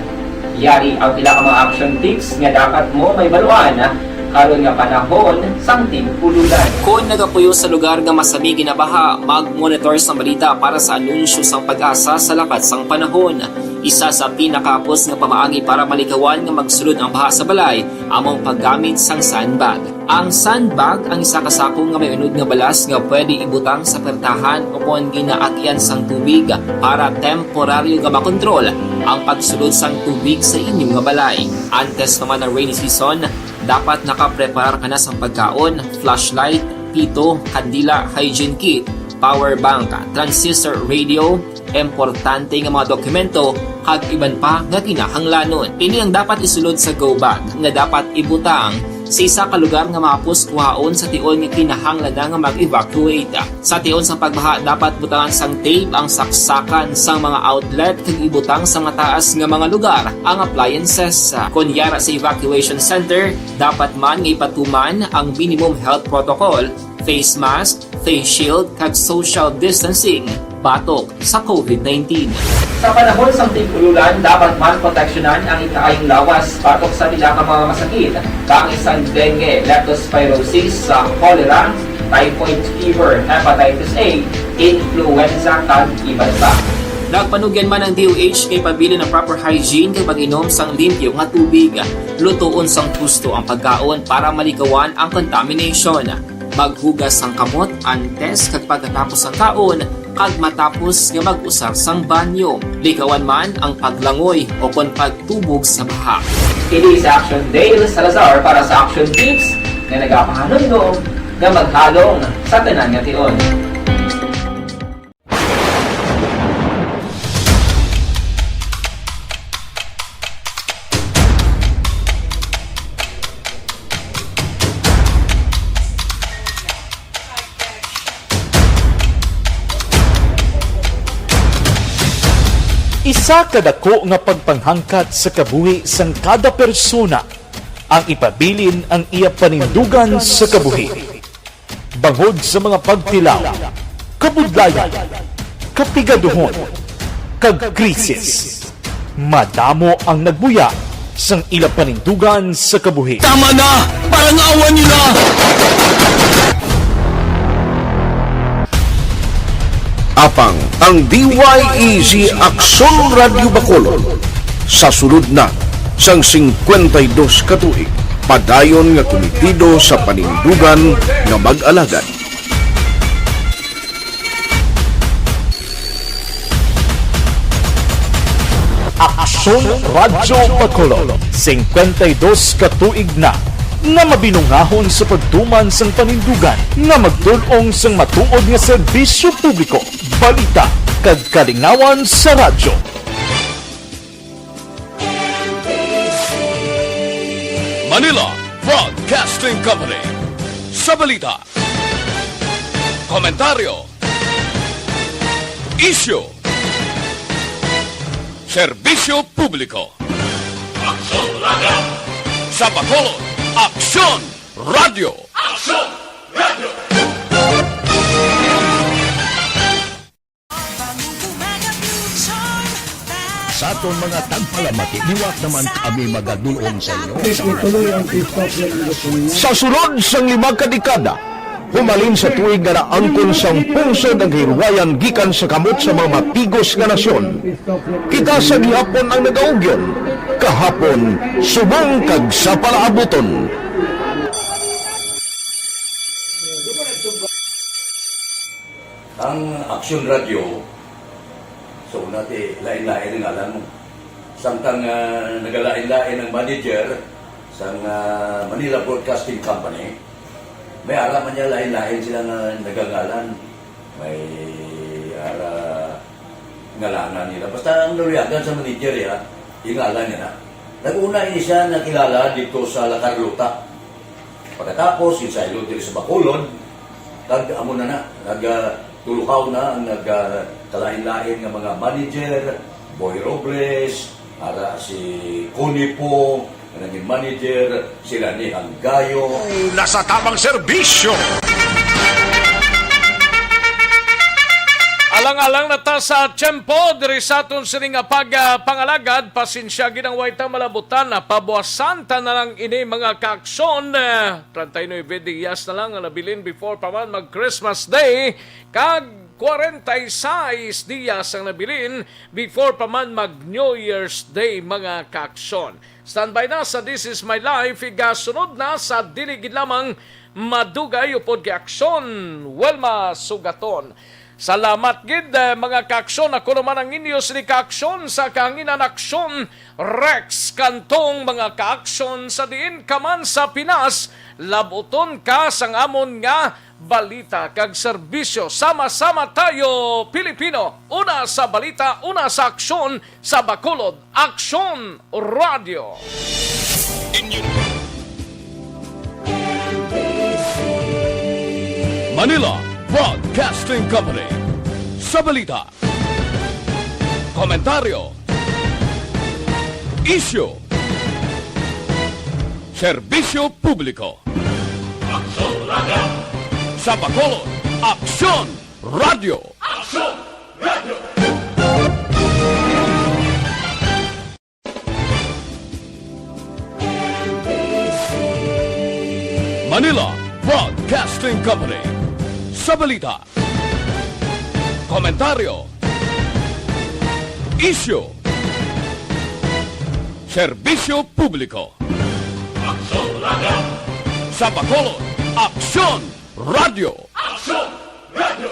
Yari ang pila ka mga action tips nga dapat mo mahibaluan karon nga panahon sang tig-ululan. Kon nagapuyo sa lugar nga masami ginabaha, mag-monitor sang balita para sa anunsyo sang PAGASA sa lakat sang panahon. Isa sa pinakahapos nga pamaagi para malikawan nga magsulod ang baha sa balay amo ang paggamit sang sandbag. Ang sandbag ang isa ka sako nga may unod nga balas nga pwede ibutang sa pertahan o kon ginaagian sang tubig para temporaryo nga makontrol ang pagsulod sang tubig sa inyo nga balay. Antes pa man ang rainy season, dapat nakapreparar ka na sang pagkaon, flashlight, pito, kandila, hygiene kit, power bank, transistor radio, importante nga mga dokumento, kag iban pa nga kinahanglanon. Ini ang dapat isulod sa go bag nga dapat ibutang sa isa ka lugar nga mahapos kuhaon sa tion nga kinahanglan na nga mag-evacuate. Sa tion sang pagbaha, dapat butangan sang tape ang saksakan sang mga outlet kag ibutang sa mataas nga mga lugar ang appliances. Kon yara sa evacuation center, dapat man nga ipatuman ang minimum health protocol, face mask, face shield, kag social distancing batok sa COVID nineteen. Sa panahon sang tig-ululan, dapat man proteksyonan ang ikaayong lawas batok sa pila ka mga masakit, kaangay sang dengue, leptospirosis, sa cholera, typhoid fever, hepatitis A, influenza, kag iban pa. Nagpanugyan man ang D O H nga ipabilin ang proper hygiene kag pag-inom sang limpyo nga tubig. Lutoon sang husto ang pagkaon para malikawan ang contamination. Maghugas sang kamot antes kag pagkatapos sang kaon, kag matapos nga mag-usar sang banyo. Likawan man ang paglangoy o kon pagtubog sa baha. Ini si Action Dale Salazar para sa Action Tips nga nagapahanumdom nga maghalong sa tanan nga tion. Isa ka dako nga pagpanghangkat sa kabuhi sang kada persona ang ipabilin ang iya panindugan sa kabuhi. Bangod sa mga pagtilaw, kabudlayan, kapigaduhon, kag krisis, madamo ang nagbuya sang ila panindugan sa kabuhi. Tama na! Parang awa nila! Apang ang D Y E Z Aksyon Radyo Bacolod sa sulod na sang singkwenta y dos ka tuig, padayon nga kumitido sa panindugan nga mag-alagad. Aksyon Radyo Bacolod, singkwenta y dos ka tuig na nga mabinungahon sa pagtuman sang panindugan nga magtul-ong sang matuod nga serbisyo publiko, balita, kag kalingawan sa radyo. Manila Broadcasting Company. Sa balita, komentaryo, isyu, serbisyo publiko. Aksyon Radyo. Sa Bacolod, Aksyon Radyo. Aksyon Radyo. Sa aton mga tagpalamati, liwat naman kami magadul-ong sa inyo. Sa mga Ituloy ang Christmas celebration niya. Sa sulod sang lima ka dekada, humalin sa tuig nga naangkon sang pungsod ang kahilwayan gikan sa kamot sa mga mapigos nga nasyon, kita sa gihapon ang nagaugyon, kahapon, subong kag sa palaabuton. Ang Aksyon Radyo, sa una ti, lain-lain ang ngalan mo. Samtang, ah, nagalain-lain ang manager sang, ah, Manila Broadcasting Company, may ara man niya lain-lain sila nga nagangalan. May ara ngalanan nila. Basta ang naluyagan sa manager, ya, yung ngalan niya na. Nag-una ini siya nakilala dito sa La Carlota. Pagkatapos, ginsaylo diri sa Bacolod, kag amo na na, nag, ah, tuluhaw na ang nag, ah, kalain-lain nga mga manager, Boy Robles, ara si Connie Po, nga naging manager, sila ni Hanggayo. Nasa tamang serbisyo. Alang-alang na ta sa tiyempo diri sa aton sini nga pag, ah, pangalagad. Pasensya gid ang way ta malabutan, napabuasan ta na lang ini, mga kaaksyon. Ah, treinta y nueve dias na lang ang nabilin before pa man mag Christmas Day, kag kwarenta y seis dias ang nabilin before pa man mag New Year's Day, mga kaaksyon. Standby na sa This Is My Life, igasunod na sa dili gid lamang madugay upod kay Aksyon, Wilma Sugaton. Salamat gid, eh, mga kaaksyon. Ako naman ang inyo sini kaaksyon sa kahanginan, Aksyon Rex Cantong, mga kaaksyon, sa diin ka man sa Pinas, labuton ka sang amon nga balita kag serbisyo. Sama-sama tayo, Pilipino. Una sa balita, una sa aksyon, sa Bacolod, Aksyon Radyo. Inyo Manila Broadcasting Company. Sa balita, komentaryo, isyu, serbisyo publiko. Aksyon Radyo. Sa Bacolod, Aksyon Radyo. Aksyon Radyo. Manila Broadcasting Company. Sa balita, komentaryo, isyu, serbisyo publiko. Aksyon Radyo. Sa Bacolod, Aksyon Radyo. Aksyon Radyo.